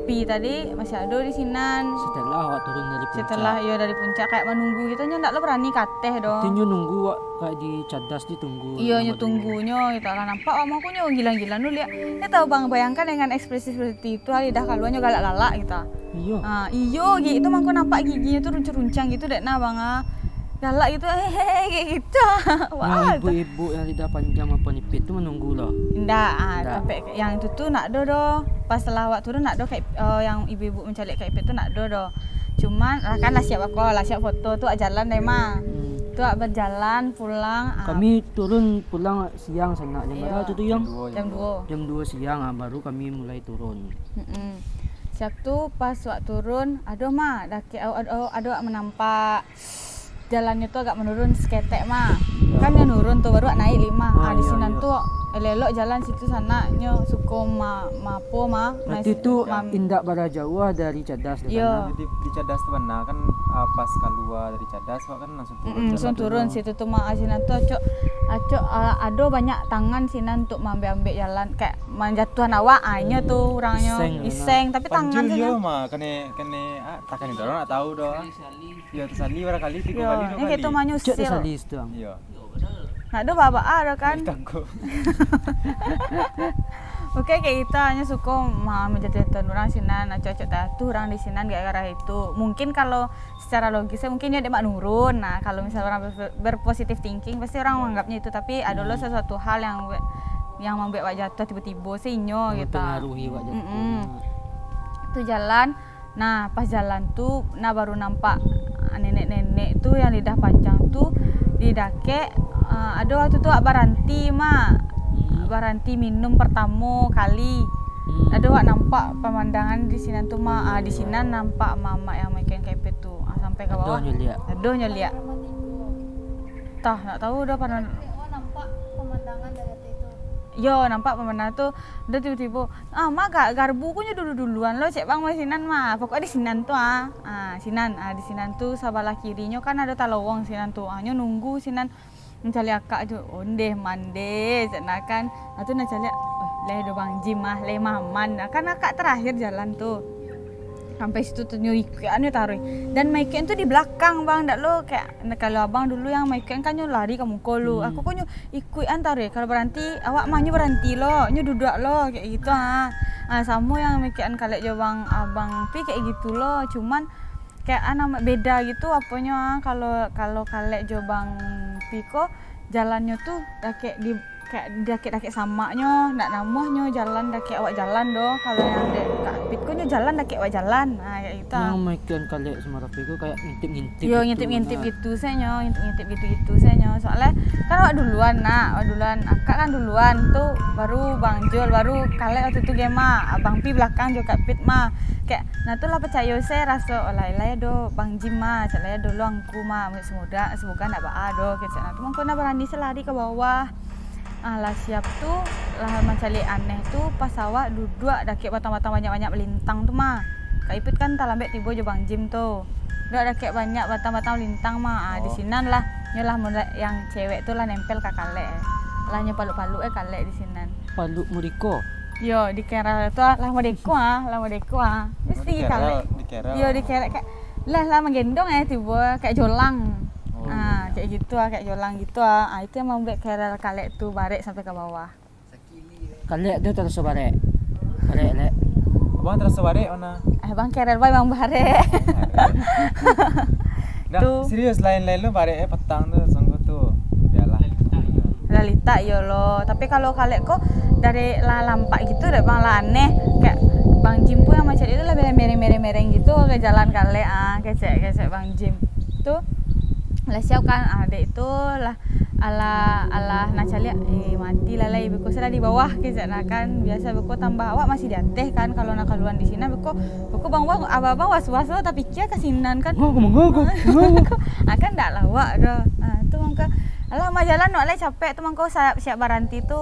pi tadi masih ado di sinan. Setelah awak turun dari puncak. Setelah, iyo, dari puncak, kayak manunggu gitu, nyo ndak lo barani ka ateh doh. Intinyo nunggu awak kayak di cadas ditunggu. Iyo, nyo tunggunyo gitu lah. Nampak awak mah ko nyo gilang-gilang tu liak. Nyo tahu bang, bayangkan dengan ekspresi seperti itu, lidah kaluarnyo galak-galak gitu. Iyo. Ha, iyo, gitu mangko nampak giginyo tu runcang-runcang gitu dek nah bang, ah. Galak gitu, hehehe, kayak gitu. Wah, yang ibu-ibu yang lidah panjang apa nipit tu menunggu lo. Ndak, ah, ndak. Sampai yang itu tu nak do doh. Pas setelah awak turun nak do kayak, eh, yang ibu-ibu mencalik kayak itu tu nak do doh. Cuman lah kan lah siap ako, lah siap foto tu awak jalan deh mah. Hmm. Tu awak berjalan pulang, ah. Kami turun pulang siang sanak jam berapa tu, tu yang? Jam dua. Jam dua siang, ah, baru kami mulai turun. Mm-mm. Siap tu pas awak turun, aduh mah, dakek, ado, ado, ado awak menampak jalannyo tu agak menurun saketek mah. Kan nyo nurun tu, baru awak naik lima. Ah, di sinan tu elok-elok jalan situ sanak, nyo suko ma-, mapo mah. Berarti tu indak bara jauah dari cadas tu kan? Iyo. Jadi di cadas tu bana kan, ah, pas kalua dari cadas awak kan langsung turun. Mm-mm, langsung turun situ tu mah, ah, sinan tu acok, acok, ah, ado banyak tangan sinan untuk maambek-ambek jalan, kayak manjatuahan awak, ah, inyo tu urangnyo. Iseng, iseng, tapi tangan sinan. Mah, kene, kene, ah, takkan itu orang nak tahu doh. Iyo, tasali barangkali, tigo kali, duo kali. Cek tasali situ, ang. Iyo. Nak do baa-baa do kan. Oke, kayak gitu, nyo suko ma-, manjatuahan urang sinan, acok-acok tatuh urang di sinan gara-gara itu. Mungkin kalau secara logis, mungkin nyo dek mak nurun. Nah, kalau misalnya orang ber-, berpositive thinking, pasti orang menganggapnya itu. Tapi ado lo sesuatu hal yang, yang mambuek awak jatuah tibo-tibo, se inyo gitu. Mempengaruhi awak jatuah. Mm-mm. Tu jalan, Nah, pas jalan tu, nah, baru nampak, ah, nenek-nenek tu yang lidah panjang tu di dakek, ah, ado waktu tu awak baranti, Mak. Hmm. Baranti minum partamo kali. Hmm. Ado awak nampak pamandangan di sinan tu, Mak. Ah, di sinan nampak mamak yang makan kepet tu. Ah, sampai ka bawah. Ado nyo liak. Ado nyo liak. Tah, ndak tahu dah pernah. Awak nampak pamandangan dari ateh tu? Yo, nampak pamandangan tu. Dah tibo-tibo, Ah, mah ga-, garbu ko nyo dulu-duluan lo, cek bang, mah sinan mah. Pokok di sinan tu, ah. Ah, sinan, ah, di sinan tu sabalah kirinyo kan ado talowong sinan tu. Ah, nyo nunggu sinan mancaliak akak tu, ondeh mandeh, cek nah kan. Ah, tu nah caliak, "Oh, leh do Bang Jim ah, leh maman." Ah, kan akak terakhir jalan tu. Sampai situ tu nyo ikuikan nyo taruih. Dan maikuikan tu di belakang, Bang, ndak lo kayak, kalau abang dulu yang maikuikan kan nyo lari ka muko lu. Hmm. Aku ko nyo ikuikan taruih, kalau baranti, awak mah nyo baranti lo, nyo duduak lo, kayak gitu, ha. Ha, samo yang mikikan kalek jo bang, abang Pi kayak gitu lo, cuman kayak, ah, nama beda gitu aponyo, ha. Kalau, kalau kalek jo bang Pi ko, jalannyo tu dakek di, kayak dakek-dakek samaknyo, ndak namuahnyo jalan dakek awak jalan doh. Kalau yang dek Kak Apit ko nyo jalan dakek awak jalan, ha, kayak gitu, ha. Yang mikikan kalek Marapi tu kayak ngintip-ngintip. Yo, gitu, ngintip-ngintip nah. Gitu sajo, ngintip-ngintip gitu-gitu sajo. Soalnya kan awak duluan, nak, awak duluan, akak kan duluan tu, baru Bang Jul, baru kalek waktu tu Gema, Abang Pi belakang jo Kak Pit mah. Kayak, nah tu lah percayo se raso, oh, lai-lai do Bang Jim mah, cak lai do lo angku mah, semoga, semoga ndak baa do, kecek nah tu. Mangko nah barani se lari ka bawah. Ah, lah siap tu, lah mancaliak aneh tu, pas awak duduak dakek batang-batang banyak-banyak balintang tu mah. Kak Ipit kan talambek tibo jo Bang Jim tu. Dek dakek banyak batang-batang lintang mah. Ah, di Oh. sinan lah. Nyo lah mulai, yang cewek tu lah nempel ka kalek, eh. Lah nyo paluik-paluik, eh, kalek di sinan. Paluik muriko? Yo, di kerel tu lah, lah modeko ah, lah modeko ah. Mesti Oh, di kerel, kalek. di kerel. Yo, di kerel kayak lah, lah menggendong, eh, tibo kayak jolang. Oh, Ah, iya. kayak gitu ah, kayak jolang gitu ah. Ah, itu yang mambuek kerel kalek tu barek sampai ka bawah. Kalek tu taraso barek. Barek, lek. Abang taraso barek, Ona? Eh, bang, kerel bae, bang, barek. Dah, Tu. serius, lain-lain lo barek, eh, petang tu, sungguh tu. Bialah. Lah litak, yo lo. Tapi kalau kalek ko dari lah lampak gitu dek, bang, lah aneh. Kayak Bang Jim pun yang macam itu lah, mereng-mereng gitu ke jalan kalek, ah, kecek-kecek Bang Jim. Tu, lah siap kan, ah, dek itu lah Alah, alah, nak caliak, eh, mati lah lai, beko sudah di bawah, kecek nah kan. Biasa beko tambah awak masih di ateh kan, kalau nak kaluan di sinan, beko, beko bang, bang, abang-abang was-was lo, tapikia ka sinan kan. Mangko, mangko, mangko. Ah, kan dak lawak doh. Ah, tu mangko, alah, mah jalan wak lai capek tu, mangko siap, siap baranti tu.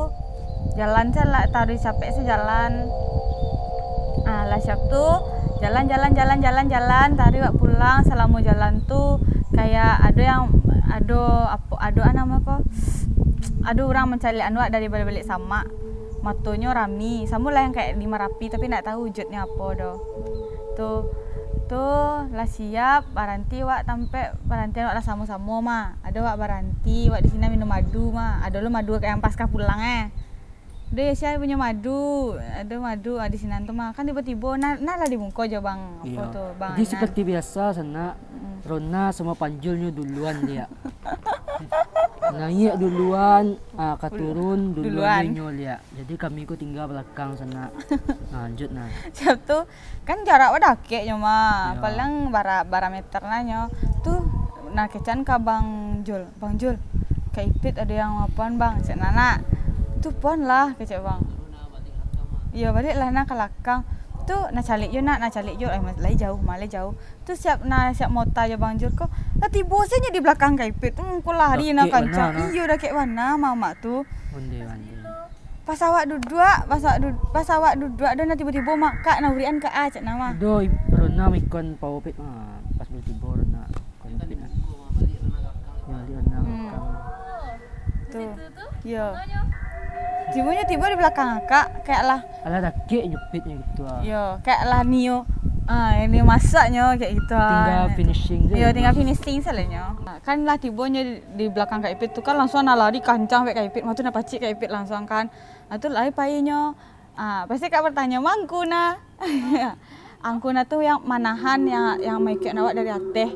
Jalan se lah, taruih capek se jalan. Ah, lah siap tu, jalan, jalan, jalan, jalan, jalan, taruih wak pulang. Salamo jalan tu, kayak ado yang, ado apo, ado a namo ko, ado urang mancaliak anu wak dari baliak-baliak samak. Matonyo rami, samo lah yang kayak di Marapi, tapi ndak tahu wujudnyo apo doh. Tu, tu lah siap, baranti wak tampek, barantian wak lah samo-samo mah. Ado wak baranti, wak di sinan minum madu mah. Ado lo madu kayak yang pas ka pulang, eh. Ado yo, sia punyo madu, ado madu, ah, di sinan tu mah. Kan tibo-tibo, nah, nah lah di muko jo bang, apo Iyo. tu, bang Jadi Anan. seperti biasa, sanak, Mm. Rona samo panjulnyo duluan liak. Naiak duluan, ah, ka turun duluan Duluan. inyo liak. Jadi kami ko tingga balakang, sanak. Nah, lanjut, nah. Siap tu, kan jarak wak dakek nyo mah. Iyo. Paling bara, bara meter nah nyo. Tu, nah, kecek an ka Bang Jul. "Bang Jul, Kak Ipit ado yang apoan, Bang," cek nah, nak. "Tu pon lah," kecek bang. Iyo, baliak lah nah ka lakang. Tu, nah caliak jo, nak, nah caliak jo. Eh, mas-, lai jauh, mah lai jauh. Tu siap, nah, siap mota jo Bang Jul ko. Lah tibo se nyo di balakang Kak Ipit tu, mangko lari nah Dakek kancang. bana, nah. Iyo, dakek bana, mamak tu. Onde, onde. Pas awak duduak, pas awak du-, pas awak duduak, ado nah tibo-tibo makak nah urian ka a, cek nah mah. Ado, i-, Rona mikon pao Pit mah, pas tibo-tibo Rona mikon Pit mah. Yo, di Rona Hmm. makak. Tu. Yo. Tibo nyo tibo di balakang akak, kayak lah. Alah, dakek nyo Pit nyo gitu ah. Yo, kayak lah nio. Ah, ini masaknyo kayak gitu ah. Tingga finishing se Yo, lah. tingga finishing se lah nyo. Ah, kan lah tibo nyo di, di balakang Kak Ipit tu kan, langsung nah lari kancang dek Kak Ipit, mah tu nah pacik Kak Ipit langsung kan. Ah, tu lai painyo. Ah, pasti kak bertanyo, "Mangku nah." Angku nah tu yang manahan yang, yang maikuik awak dari ateh.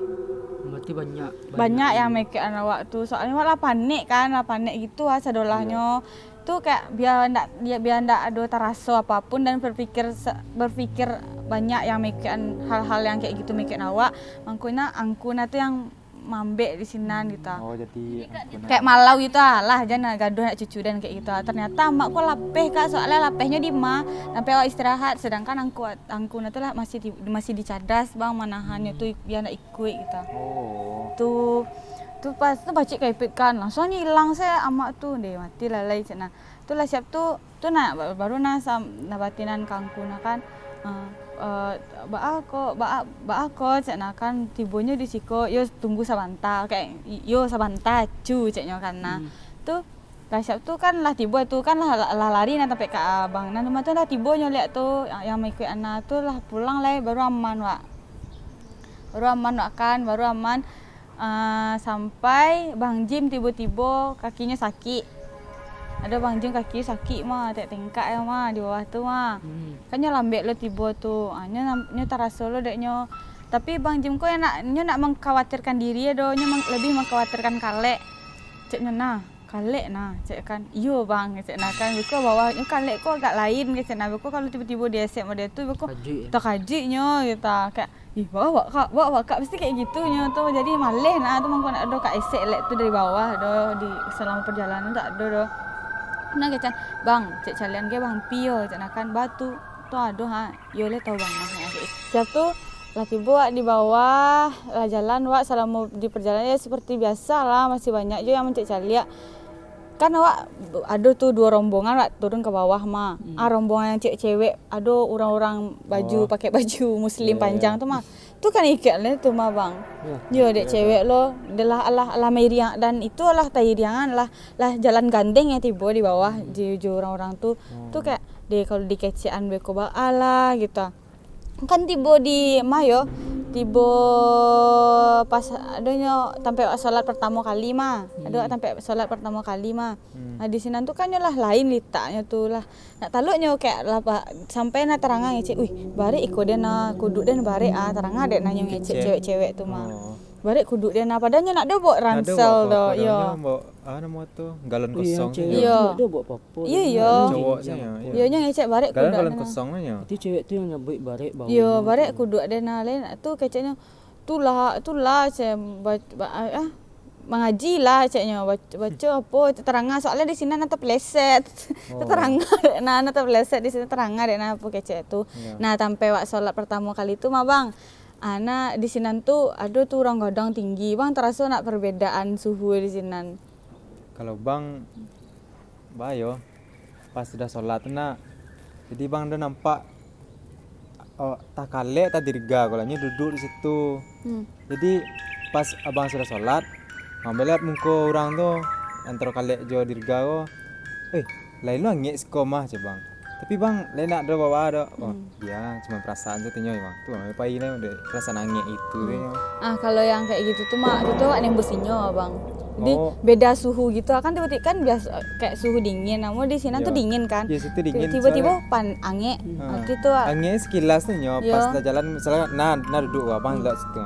Berarti banyak, Banyak banyak. yang maikuik awak tu. Soalnyo awak lah panik kan, lah panik gitu ah sadolahnyo. Iya. Tu kayak biar ndak, biar, biar ndak ado taraso apapun dan berpikir se-, berpikir banyak yang maikuik hal-hal yang kayak gitu maikuik awak. Mangko nah, angku nah tu yang mambek di sinan gitu. Oh, jadi angku nah. Kayak malau gitu ah, lah jan gaduh nak cucu dan kayak gitu ah. Ternyata amak ko lapeh, Kak, soalnya lapehnyo di ma, sampai awak istirahat, sedangkan angku, angku nah tu lah masih di, masih di cadas, Bang, manahannyo tu biar ndak ikuik gitu. Oh. Tu, tu pas tu pacik Kak Ipit kan, langsung nyo ilang se amak tu, deh, mati lah lai cak nah. Tu lah siap tu, tu nah, ba-, baru nah sam-, nah batinan ka angku nah kan, eh, eh, "Baa ko, baa, baa ko?" cak nah kan, "Tibonyo di siko, yo tunggu sabanta," kayak, "Yo sabanta, cu," caknyo kan nah. Hmm. Tu, lah siap tu kan lah tibo tu kan lah, lah, lah lari nah tampek ka abang nah, cuma tu lah tibo nyo liak tu, yang, yang maikuik nah tu lah pulang lai, baru aman wak. Baru aman wak kan, baru aman. Ah, sampai Bang Jim tibo-tibo kakinyo sakik. Ado Bang Jim kaki sakik mah, tek tingkak yo mah, di bawah tu mah. Hmm. Kan nyo lambek lo tibo tu. Ah, nyo nam-, nyo taraso lo dek nyo. Tapi Bang Jim ko yang nak, nyo nak mengkhawatirkan diri yo doh, nyo meng-, lebih mengkhawatirkan kalek. Cek nyo nah. "Kalek nah," cek kan. "Iyo, Bang," cek nah kan. Beko bawah, "Kalek ko agak lain," cek nah. Beko kalau tibo-tibo diesek model tu, beko Kajuik, ya? takajuik nyo, gitu. Kayak, "Ih, bawah wak, Kak, bawah wak, Kak." Mesti kayak gitu nyo tu. Jadi, maleh nah tu, mangko ndak ado ka esek lek tu dari bawah doh, di selama perjalanan tak ado doh. Nah, cek kan, "Bang," cek, "calian ge, Bang, pi yo," cek nah kan. Batu tu ado, ha. Yo lah, tau bangah, ya. Siap tu, lah tibo wak di bawah, lah jalan wak, salamo di perjalanan, ya, seperti biasa lah, masih banyak jo yang mancaliak-caliak. Kan awak ado tu duo rombongan, awak turun ka bawah mah. Hmm. Ah, rombongan yang cewek-cewek, ado urang-urang baju, oh, pakai baju muslim, ya, ya, panjang tu mah. Tu kan ikek lah tu mah, Bang. Ya, yo, dek cewek lo, dah lah, alah, alah mairiang, dan itu alah tairiangan lah, lah jalan gandeng yang tibo di bawah, hmm, di ujuang urang-urang tu. Hmm. Tu kayak, deh, kalau dikecekan beko baa lah gitu. Kan tibo di mah yo, tibo pas adonyo tampek wak solat pertamo kali mah. Ado, hmm, tampek solat pertamo kali mah. Hmm. Nah, di sinan tu kan nyo lah lain litaknyo tu lah. Nak talok nyo kayak lah, pa-, sampai nah taranga ngecek, "Wih, barek iko den nah, kuduk den barek ah," taranga dek nah nyo ngecek. Ngecek. Cewek-cewek tu mah. Oh. Barek kuduk den nah, padahal nyo nak do bawa ransel do, yo. Nak do bawa apa-apa do, nyo bawa, ah, namo tu, galon kosong tu. Iyo, yang cewek tu nak do bawa apa-apa. Iyo, iyo. Cowok tu, iyo. Iyo, nyo ngecek barek kuduk den nah. Galon kosong tu nyo. Itu cewek tu yang nyabuik barek bawah. Iyo, barek kuduk den nah, lain tu keceknyo, "Tulah, tulah," cek, ba-, ba-, ah, mangaji lah, ceknyo, bac-, baco apo, taranga, soalnyo di sinan nah tapeleset. Oh. Taranga, nah, nah tapeleset di sinan, taranga dek nah apo kecek tu. Iyo. Nah, tampek wak solat pertamo kali tu mah, Bang. Ah, nah, di sinan tu ado tu urang gadang tinggi, Bang, taraso nak perbedaan suhu di sinan? Kalau Bang, bayo, pas sudah solat tu nak, jadi Bang dah nampak, oh, tah kalek, tah dirga ko lah, nyo duduk di situ. Hmm. Jadi, pas Abang sudah solat, Bang baliak mungko urang tu, antaro kalek jo dirga ko, "Eh, lain lo angek siko mah," cek Bang. "Tapi Bang, lain nak do bawa do." Oh, hmm. Iyo, cuma perasaan sajo tu nyo, Bang. Tu Bang pai lah, dek perasaan angek itu tu nyo. Ah, kalau yang kayak gitu tu mah, itu tu awak nembus inyo, Bang. Jadi, oh, beda suhu gitu kan, tiba-tiba kan biasa kayak suhu dingin, namun di sinan tu, iyo, dingin kan. Iyo, situ dingin, tiba-tiba soalnyo pan angek. Hmm. Ah, itu, ah. Angek sekilas tu nyo, iyo, pas lah jalan, misalnya, nah, nah duduk, Bang, hmm, lah situ.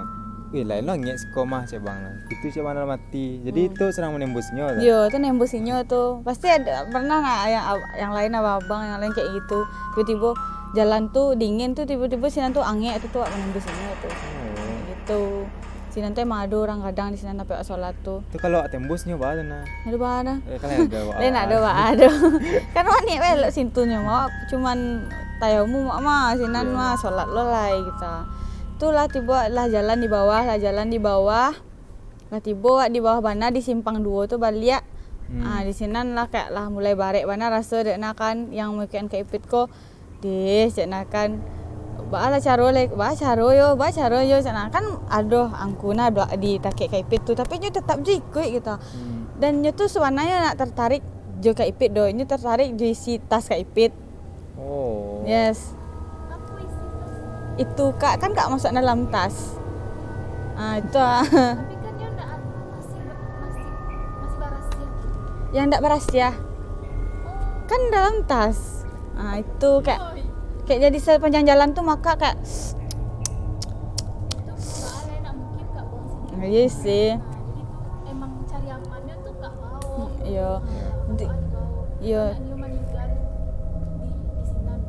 "Wih, lain lo angek siko mah," cek Bang. Itu cek Bang dalam ati. Jadi, hmm, itu surang manembus inyo tu. Iyo, tu nembus inyo tu. Pasti ado, pernah nggak yang, yang lain, abang-abang yang lain kayak gitu? Tiba-tiba jalan tu dingin tu, tiba-tiba sinan tu angek tu, tu awak manembus inyo tu. Oh. Gitu. Sinan tu emang ado urang gadang di sinan tampek wak solat tu. Tu kalau awak tembus nyo baa tu nah? Ado baa dah. Eh, kan lain ado baa. Lain ado baa tu. Kan wak niat elok situ nyo, awak cuman tayamum wak mah, sinan, iyo, mah solat lo lai gitu. Tu lah tibo lah jalan di bawah, lah jalan di bawah. Lah tibo wak di bawah bana di simpang duo tu baliak. Hmm. Ah, di sinan lah kayak lah mulai barek bana raso dek nah kan, yang mukasuik ka Ipit ko. Deh, cek nah kan, "Baa lah caro le, baa caro yo, baa caro yo," cek nah kan, "Aduh, angku nah bela-, di takek Kak Ipit tu," tapi nyo tetap jo ikuik gitu. Hmm. Dan nyo tu sabananyo nak tertarik jo Kak Ipit do, nyo tertarik jo isi tas Kak Ipit. Oh. Yes. Apo isi tas? Itu, Kak, kan Kak masuk dalam tas. Ah, itu ah. Tapi kan nyo ndak anu, masih, masih, masih barasiah. Yang ndak barasiah. Oh. Kan dalam tas. Ah, itu kayak, oh, i- kayak jadi sepanjang jalan tu maka kayak, itu baa lah, ndak mungkin Kak buang situ. Iyo sih. Nah, jadi tu emang cari amannyo tu Kak bawah. Hmm, iyo. Nah, Nanti, baa di bawah. Iyo. Kan nyo maningga di, di sinan.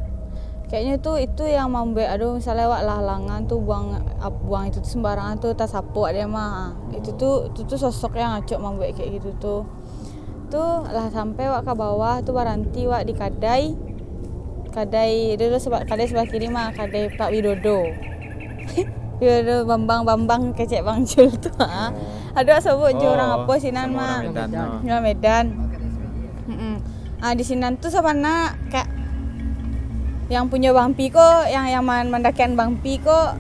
Kayaknyo tu itu yang mambuek, aduh, misalnyo awak lah halangan tu buang, ap-, buang itu tu sembarangan tu, tasapok dek mah. Itu tu, itu tu sosok yang acok mambuek kayak gitu tu. Tu lah sampai wak ka bawah tu, baranti wak di kadai. Kadai, dulu sebab kadai sebelah kiri mah, kadai Pak Widodo. Widodo Bambang, Bambang kecek Bang Jul tu, ha. Oh. Ado wak sabuik jo urang, oh, apo sinan mah. Urang Medan, oh. Urang Medan. Mm-mm. Ah, di sinan tu sabana kayak yang punyo Bang Pi ko, yang, yang man-, mandakekan Bang Pi ko,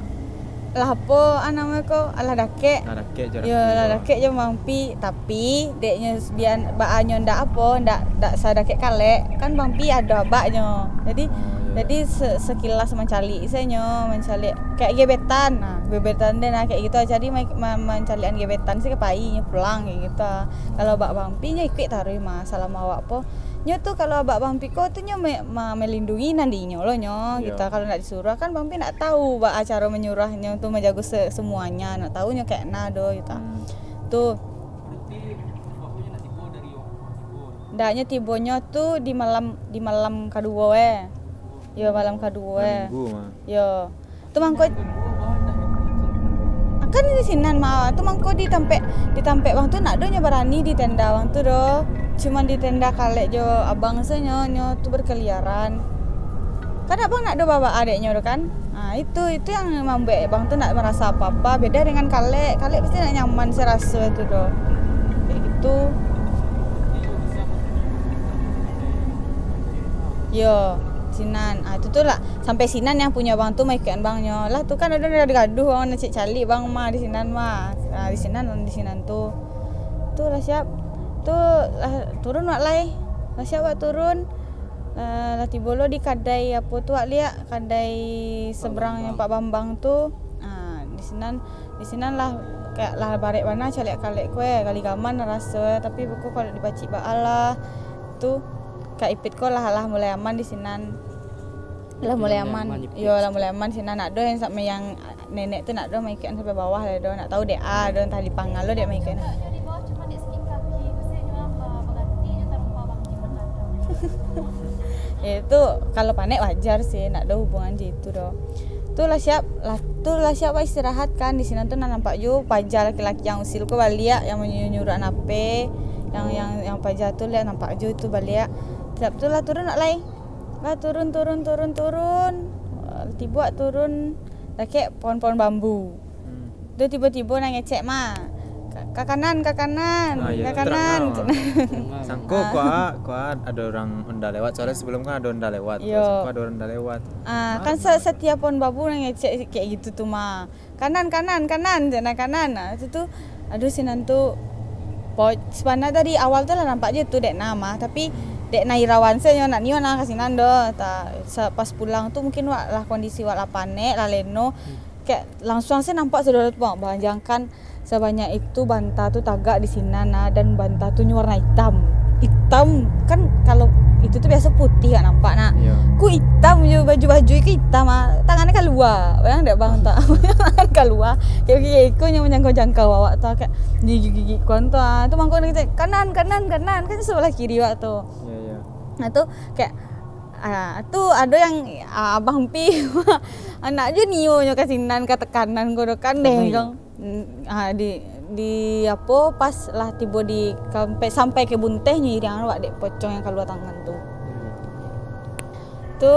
lah apo, ah, namo ko, alah dakek. Lah dakek jo Bang Pi. Yo, lah dakek jo Bang Pi, tapi deknyo s-, bian, baa nyo ndak apo, ndak, ndak sadakek kalek, kan Bang Pi ado abaknyo. Jadi, oh, iyo, jadi se-, sekilas mancaliak sajo nyo, mancaliak kayak gebetan. Nah, gebetan den nah kayak gitu. Jadi, ma-, ma-, mancaliakan gebetan se ka pai nyo pulang kayak gitu. Kalau abak Bang Pi nyo ikuik taruih mah, salamo awak po. Nyo tu kalau abak Bang Pi ko tu nyo me-, ma-, melindungi nan di inyo lo nyo, iyo, gitu. Kalau nak disuruah kan Bang Pi nak tahu baa caro menyuruahnyo tu menjago se-, semuanya, nak tahu nyo kayak na do gitu. Hmm. Tu. Berarti waktunyo nak tibo dari waktu tibo? Ndak, nyo tibonyo tu di malam, di malam kaduo, eh. Yo, malam kaduo, eh. Malam minggu mah. Yo. Tu mangko, kan di sinan mah, tu mangko di tampek, di tampek Bang tu ndak do nyo barani di tenda Bang tu do. Cuman di tenda kalek jo abang se nyo, nyo tu berkeliaran. Kan abang ndak do baa-baa dek nyo do kan. Ha, itu, itu yang mambuek Bang tu ndak merasa apa-apa. Beda dengan kalek, kalek pasti ndak nyaman se raso tu do. Kayak gitu. Yo, sinan. Ah, tu, tu lah. Sampai sinan yang punyo bang tu maikuikan bangnyo. Lah tu kan ado gaduah-gaduah bang, nak cek caliak bang mah di sinan mah. Ah, di sinan, di sinan tu. Tu lah siap. Tu lah turun wak lai. Lah siap wak turun. Lah, lah tibo lo di kadai apo tu wak liak, kadai seberang Pak Bambang tu. Ah, di sinan, di sinan lah kayak lah barek bana caliak kalek ko eh, gali gaman lah raso eh, tapi beko kalau dipacik baa lah. Tu Kak Ipit ko lah, lah mulai aman di sinan. Lah mulai aman. Yo, lah mulai aman sinan. Nak do yang sampai yang nenek tu nak do maikuikan sampai bawah lah do. Nak tahu dek ah do entah di pangalo dek maikuikan. Ya, itu kalau panek wajar sih, nak do hubungan je itu do. Tu lah siap, lah tu lah siap wak istirahat kan. Di sinan tu nah nampak jo paja laki-laki yang usil ko baliak, yang manyuruh-nyuruh anak pe, yang, yang, yang paja tu liak nampak jo itu baliak. Siap tu lah turun wak lai. Lah turun, turun, turun, turun. Tibo wak turun dakek pohon-pohon bambu. Hmm. Tu tibo-tibo nah ngecek mah. Ka, ka kanan, ka kanan, ah, ka kanan. Sangko kua, kua ado urang onda lewat. Soalnya sebelum kan ado onda lewat. Yo. Sangko ado urang onda lewat. Ah, kan setiap pohon bambu nah ngecek kayak gitu tu mah. Kanan, kanan, kanan, cak nah kanan. Nah, itu tu, aduh, sinan tu, po-, sebenarnya dari awal tu lah nampak je tu dek nah mah, tapi dek nah irawan se nyo nak nio nah ka sinan do. Ta, sa-, pas pulang tu mungkin wak lah kondisi wak lah panek, lah leno. Hmm. Kayak langsung se nampak sudah tu, Bang. Bayangkan sebanyak itu banta tu tagak di sinan nah, dan banta tu nyo warna itam. Itam, kan kalau itu tu biaso putih kan nampak nah. Iya. Ku itam jo baju-baju ku itam ah. Tangannya kalua. Bayang dek bang tu. Kalua. Kayak gigi iku yang menjangkau-jangkau awak tu kayak gigi-gigi kuan tu ah. Tu mangko dia kata, "Kanan, kanan, kanan." Kan sebelah kiri awak tu. Iya, iya. Nah tu kayak ah, tu ada yang ah, abang pi anak je nio nyo ka sinan ka tekanan ko do kan deh. Kang. Mm, ah, di, di apo, pas lah tibo di kampe-, sampai ka bunteh nyo iriang awak dek pocong yang kalua tangan tu. Tu,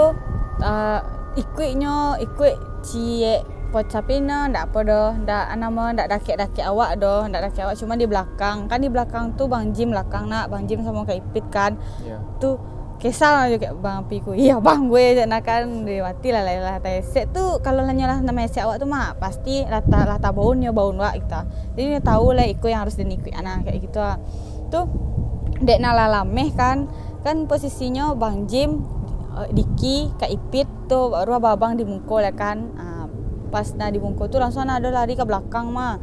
ah, ikuiknyo, ikuik ciek pocapina, ndak apo doh, ndak namo, ndak dakek-dakek awak doh, ndak dakek awak, cuma di belakang. Kan di belakang tu Bang Jim belakang nak, Bang Jim samo Kak Ipit kan. Iya. Tu kesal aja kayak bang api ku. Iya bang gue cak nah kan. Dia mati lah lah lah. Sek tu kalau lah nyo lah nama sek awak tu mah pasti lah ta-, lah tabaun nyo baun wak kita. Jadi nyo tahu lah iko yang harus dinikuik anak kayak gitu ah. Tu dek nah lah lameh kan. Kan posisinyo Bang Jim, eh, Diki, Kak Ipit tu baru abang di muko lah kan. Ah, pas nah di muko tu langsung nah ado lari ka belakang mah.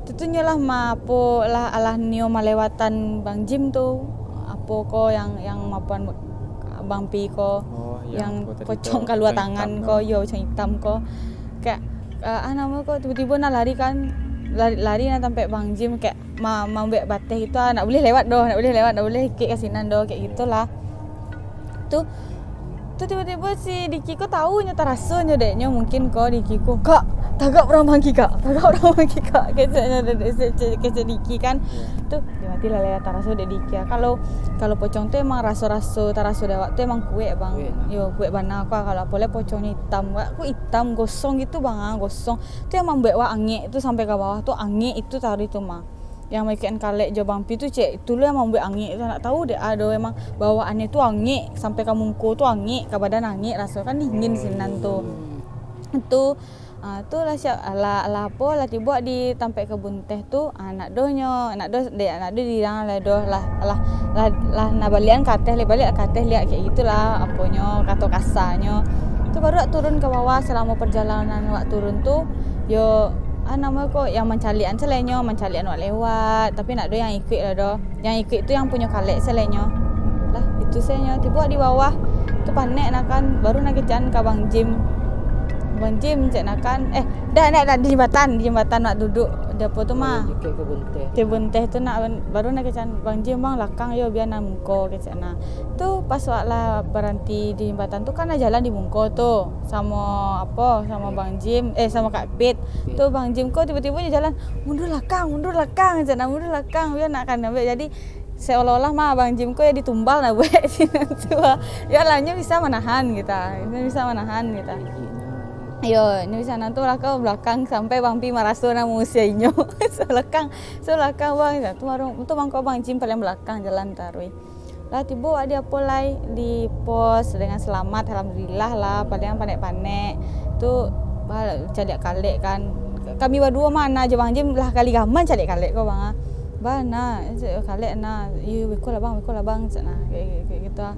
Tu tu nyo lah ma-, apo lah alah nio malewatan Bang Jim tu. Apo ko yang, yang mapan Bang Pi ko. Oh, yang yang pocong kalua tangan ko, yo pocong itam ko. Kayak, eh, ah, namo ko tibo-tibo nah lari kan. Lari, lari nah tampek Bang Jim kayak ma-, mambuek bateh gitu ah, nak boleh lewat doh, nak boleh lewat, nak boleh ikik ka sinan doh, kayak gitulah. Tu, tu tibo-tibo si Diki ko tahu nyo, taraso nyo dek nyo mungkin ko Diki ko, "Kak, tagak urang mangki, Kak, tagak urang mangki, Kak," keceknyo dek, dek, kecek, kecek Diki kan. Iya. Tu, dia mati lah, lah, taraso dek Diki ah. Kalau, kalau pocong tu emang raso-raso, taraso dek awak tu emang kuek, Bang. Kuek, nah. Yo, kuek bana ko ah. Kalau apo lah pocongnyo itam, wak, ko itam, gosong gitu, Bang, ah, gosong. Tu yang mambuek wak angek tu sampai ka bawah tu, angek itu tadi tu mah. Yang makan kalek jo Bang Pi tu, cek, tu lo yang mambuek angek tu, nak tahu dek ado emang bawaannyo tu angek, sampai ka muko tu angek, ka badan angek, raso kan dingin sinan tu. Tu, ah, tu lah siap, lah, lah apo, lah tibo di tampek ka bunteh tu, ah, nak doh nyo, nak doh, dek, nak doh di dalam lah doh, lah, lah, lah, lah nak balian ka ateh, lah baliak ka ateh, liak kayak gitulah, aponyo, kato kasanyo. Tu baru wak turun ka bawah, selamo perjalanan wak turun tu, yo, ah, namo ko, yang mancaliakan selain nyo, mancaliakan wak lewat, tapi nak do yang ikuik lah doh. Yang ikuik tu yang punyo kalek selain nyo. Lah, itu sajo nyo. Tibo di bawah, tu panek nah kan, baru nah kecek ka Bang Jim. Bang Jim, cek nah kan, eh, dah, dah, dah, di jambatan, di jambatan nak duduk, di apo tu mah. Di bunteh tu nak, baru nah kecek, "Bang Jim, Bang, lakang yo, bia nah muko," kecek nah. Tu pas wak lah baranti di jambatan tu kan lah jalan di muko tu. Samo apo, samo Bang Jim, eh, samo Kak Pit. Tu Bang Jim ko tibo-tibo nyo jalan, "Mundur lakang, mundur lakang," cak nah, "mundur lakang, bia nak kan ambek." Jadi, seolah-olah mah Bang Jim ko ya ditumbal nah buek sinan tu. Yo lah, nyo bisa manahan kita. Nyo bisa manahan kita. Yo, nyo bisa nantu lah ka belakang sampai Bang Pi maraso nah mausia inyo. Belakang, belakang Bang. Tu baru, tu mangko Bang Jim paling belakang jalan taruih. Lah tibo awak di apo lai, di pos dengan selamat, alhamdulillah lah, paling panek-panek tu, bah, caliak kalek kan. Kami baduo mah, Ana jo Bang Jim, lah kali gaman caliak kalek ko, Bang, ah. "Bang, nah, kalek nah." "Iyo, beko lah, Bang, beko lah, Bang," cak nah, kayak, kayak, kayak gitu ah.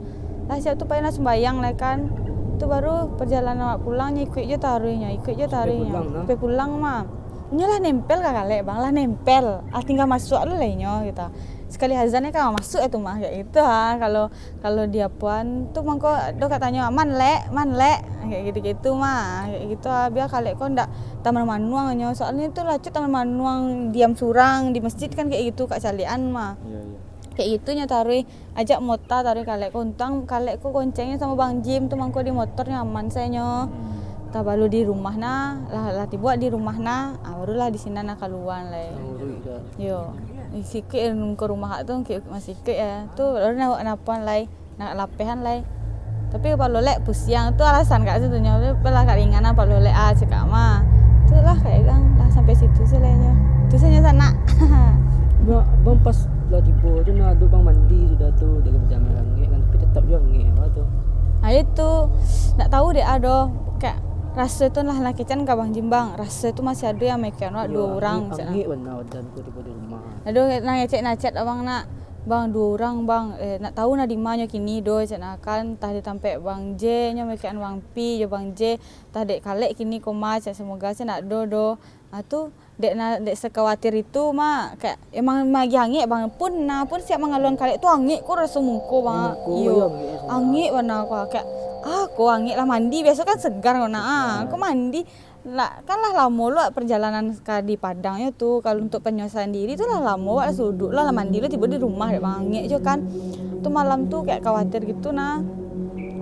Lah siap tu pai nah sumbayang lah kan. Tu baru perjalanan awak pulang nyo, ikuik jo taruihnyo, ikuik jo taruihnyo. Sampai pulang, nah. Sampai pulang mah. Inyo lah nempel ka kalek, Bang, lah nempel. Ah, tinggal masuak lu lah inyo, gitu. Sakali azan ni kan masuak tu mah, kayak gitu ha. Kalau, kalau di apoan tu mangko ado katonyo, "Man lek, man lek," kayak gitu-gitu mah, kayak gitu ha. Bia kalek ko ndak taman manuang nyo, soalnyo tu lah cuk taman manuang, diam surang di masjid kan, kayak gitu kak caliakan mah. Iya, iya. Kayak gitu nyo taruih, ajak mota taruih kalek ko, untuang kalek ko goncengnyo samo Bang Jim tu mangko di motor nyaman sajo nyo. Hmm. Tabalu di rumah nah, lah, lah tibo di rumah nah, ah, barulah di sinan nah kaluan lai. Yo. Sikuik ka rumah tu, masih sikuik ya. Tu baru nak, nak apoan lai, nak lapehan lai. Tapi kapalo lek pusiang tu alasan kak situ nyo. Tapi lah kak ringan lah kapalo lek ah, cakak mah. Tu lah kak Egang, lah sampai situ se lai nyo. Tu sajo sanak. Bang, bang pas lah tibo tu nah, ado bang mandi sudah tu, dalam jamai angek kan, tapi tetap juo angek apa tu. Ah, itu. Nak tahu dek ado, kak, raso tu lah, lah kecek ka Bang Jim, Bang. Raso tu masih ado yang maikuik awak duo urang, cak nah. Angek bana badan tu tibo di rumah. Ado nang ngecek-ngecek abang nak, "Bang, duo urang, Bang, eh, nak tahu nah di ma nyo kini do," cak nah kan, "Tah di tampek Bang J nyo maikuik Bang Pi jo Bang J, tah dek kalek kini ko mah," cak, "semoga se ndak ado do." Ah, tu dek na, dek sakawatir itu mah, kayak emang lagi angek, Bang, pun nah, pun siap mangaluan kalek tu angek ko raso muko, Bang. Muko iyo angek bana ko, kayak, ah, ko angek lah mandi, biaso kan segar ko nah, ah, ko mandi. Lah, kan lah lamo lo perjalanan ka di Padang yo tu. Kalau untuk penyusahan diri tu lah lamo, wak lah suduk lah, lah mandi lo tibo di rumah dek bangek jo kan. Tu malam tu kayak khawatir gitu nah.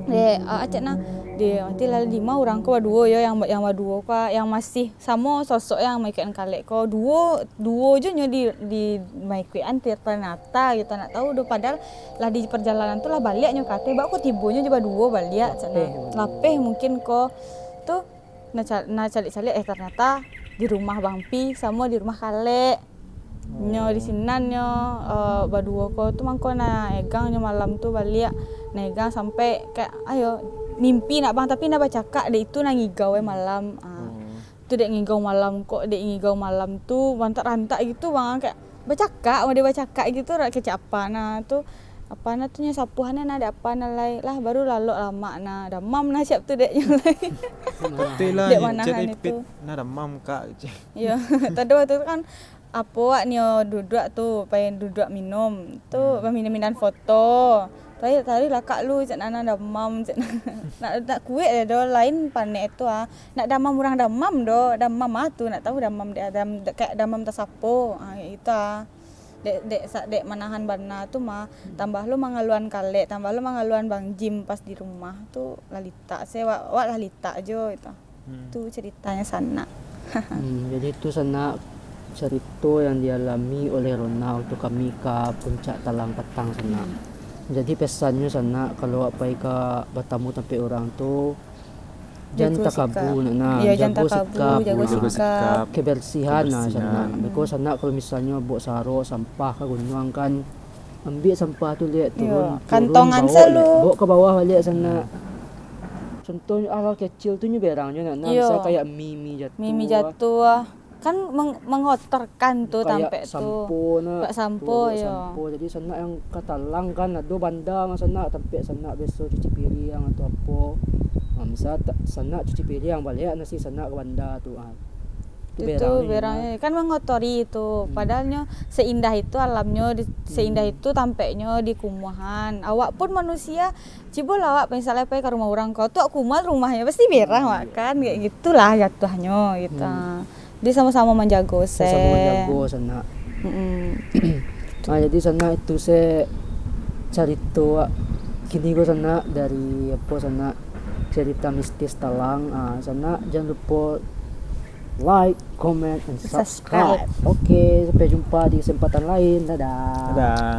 Dek, ah, cak nah, dek, mati lah limo urang ko baduo yo, yang, yang baduo ko, yang masih samo sosok yang maikuik kalek ko. Duo, duo jo nyo di, di maikuikan ter-, ternyata gitu, nak tahu do. Padahal lah di perjalanan tu lah baliak nyo ka ateh, bak ko tibo nyo jo baduo baliak, cak nah. Lapeh mungkin ko. Tu, Nah, ca-, nah, caliak-caliak, eh, ternyata di rumah Bang Pi samo di rumah Kalek. Nyo di sinan nyo, eh, baduo ko tu mangko nah egang nyo malam tu baliak. Nah, egang sampai kayak, ayo, mimpi nak Bang, tapi nah bacakak dek itu nah ngigau eh malam. Ah. Tu dek ngigau malam ko, dek ngigau malam tu rantak-rantak gitu Bang, kayak bacakak, model bacakak gitu, rak kecek apa nah tu, apa nah tu nyo sapuhan nah, dek apa nah lai, lah baru lalok lamak nah, damam nah siap tu dek nyo lai. Betul lah, dek manahan itu. Nah damam kak. Iyo, tadi waktu tu kan, apo wak nyo duduak tu, pai duduak minum tu, hmm, minum-minum foto. Tadi, tadi lah kak lu, cak nah, nah damam, cak nah. Nak, nak kuek deh do, lain panek tu ah. Nak damam urang damam do, damam ah tu, nak tahu damam dek, dam-, dek, kayak damam tasapo, ah, kayak gitu ah. Dek, dek, sa-, dek manahan bana tu mah, tambah lo mangaluan Kalek, tambah lo mangaluan Bang Jim pas di rumah tu, lah litak se, wak, wak lah litak jo gitu. Hmm. Tu ceritanyo sanak. Hmm, jadi tu sanak carito yang dialami oleh Rona waktu kami ka Puncak Talang Patang sanak. Hmm. Jadi pesannyo sanak, kalau wak pai ka batamu tampek urang tu, jan takabu, nak, nah, iyo, jan takabu, jago sikap, jago sikap. Kebersihan, nah, kebersihan. Sanak. Beko sanak, kalau misalnyo buang sarok, sampah ka gunuang kan, ambiak sampah tu, liak, turun, turun, kantongan bawok, selalu. Bawok ka bawah baliak sanak. Contohnyo, hal-hal kecil tu nyo berang nyo, nak, nah, iyo, misal kayak mi, mi jatuah. Mi, mi jatuah. Kan meng-, mengotorkan tu tampek tu. Kayak sampo, nak. Kayak sampo, tu, iyo. Sampo. Jadi sanak yang ka talang kan, ado banda mah sanak, tampek sanak biaso cuci piriang atau apo. Ha, misal ta-, sanak cuci piriang, baliak nasi sanak ka banda tu, ha. Tu, tu berang, berang, eh. Kan mengotori tu. Hmm. Padahal nyo seindah itu alamnyo, di, seindah itu tampeknyo di kumuahan. Awak pun manusia, cubolah awak misalnya pai ka rumah urang ko, tu kumuah rumahnyo, pasti berang awak kan. Kayak gitulah jatuahnyo gitu. Hmm. Jadi samo-samo manjago se. Samo-samo manjago sanak. Mm-mm. Ah, jadi sanak itu se carito wak kini ko sanak dari apo sanak, cerita mistis talang. Ah, sanak jan lupo like, comment, and subscribe. Subscribe. Oke, sampai jumpa di kesempatan lain. Dadah. Dadah.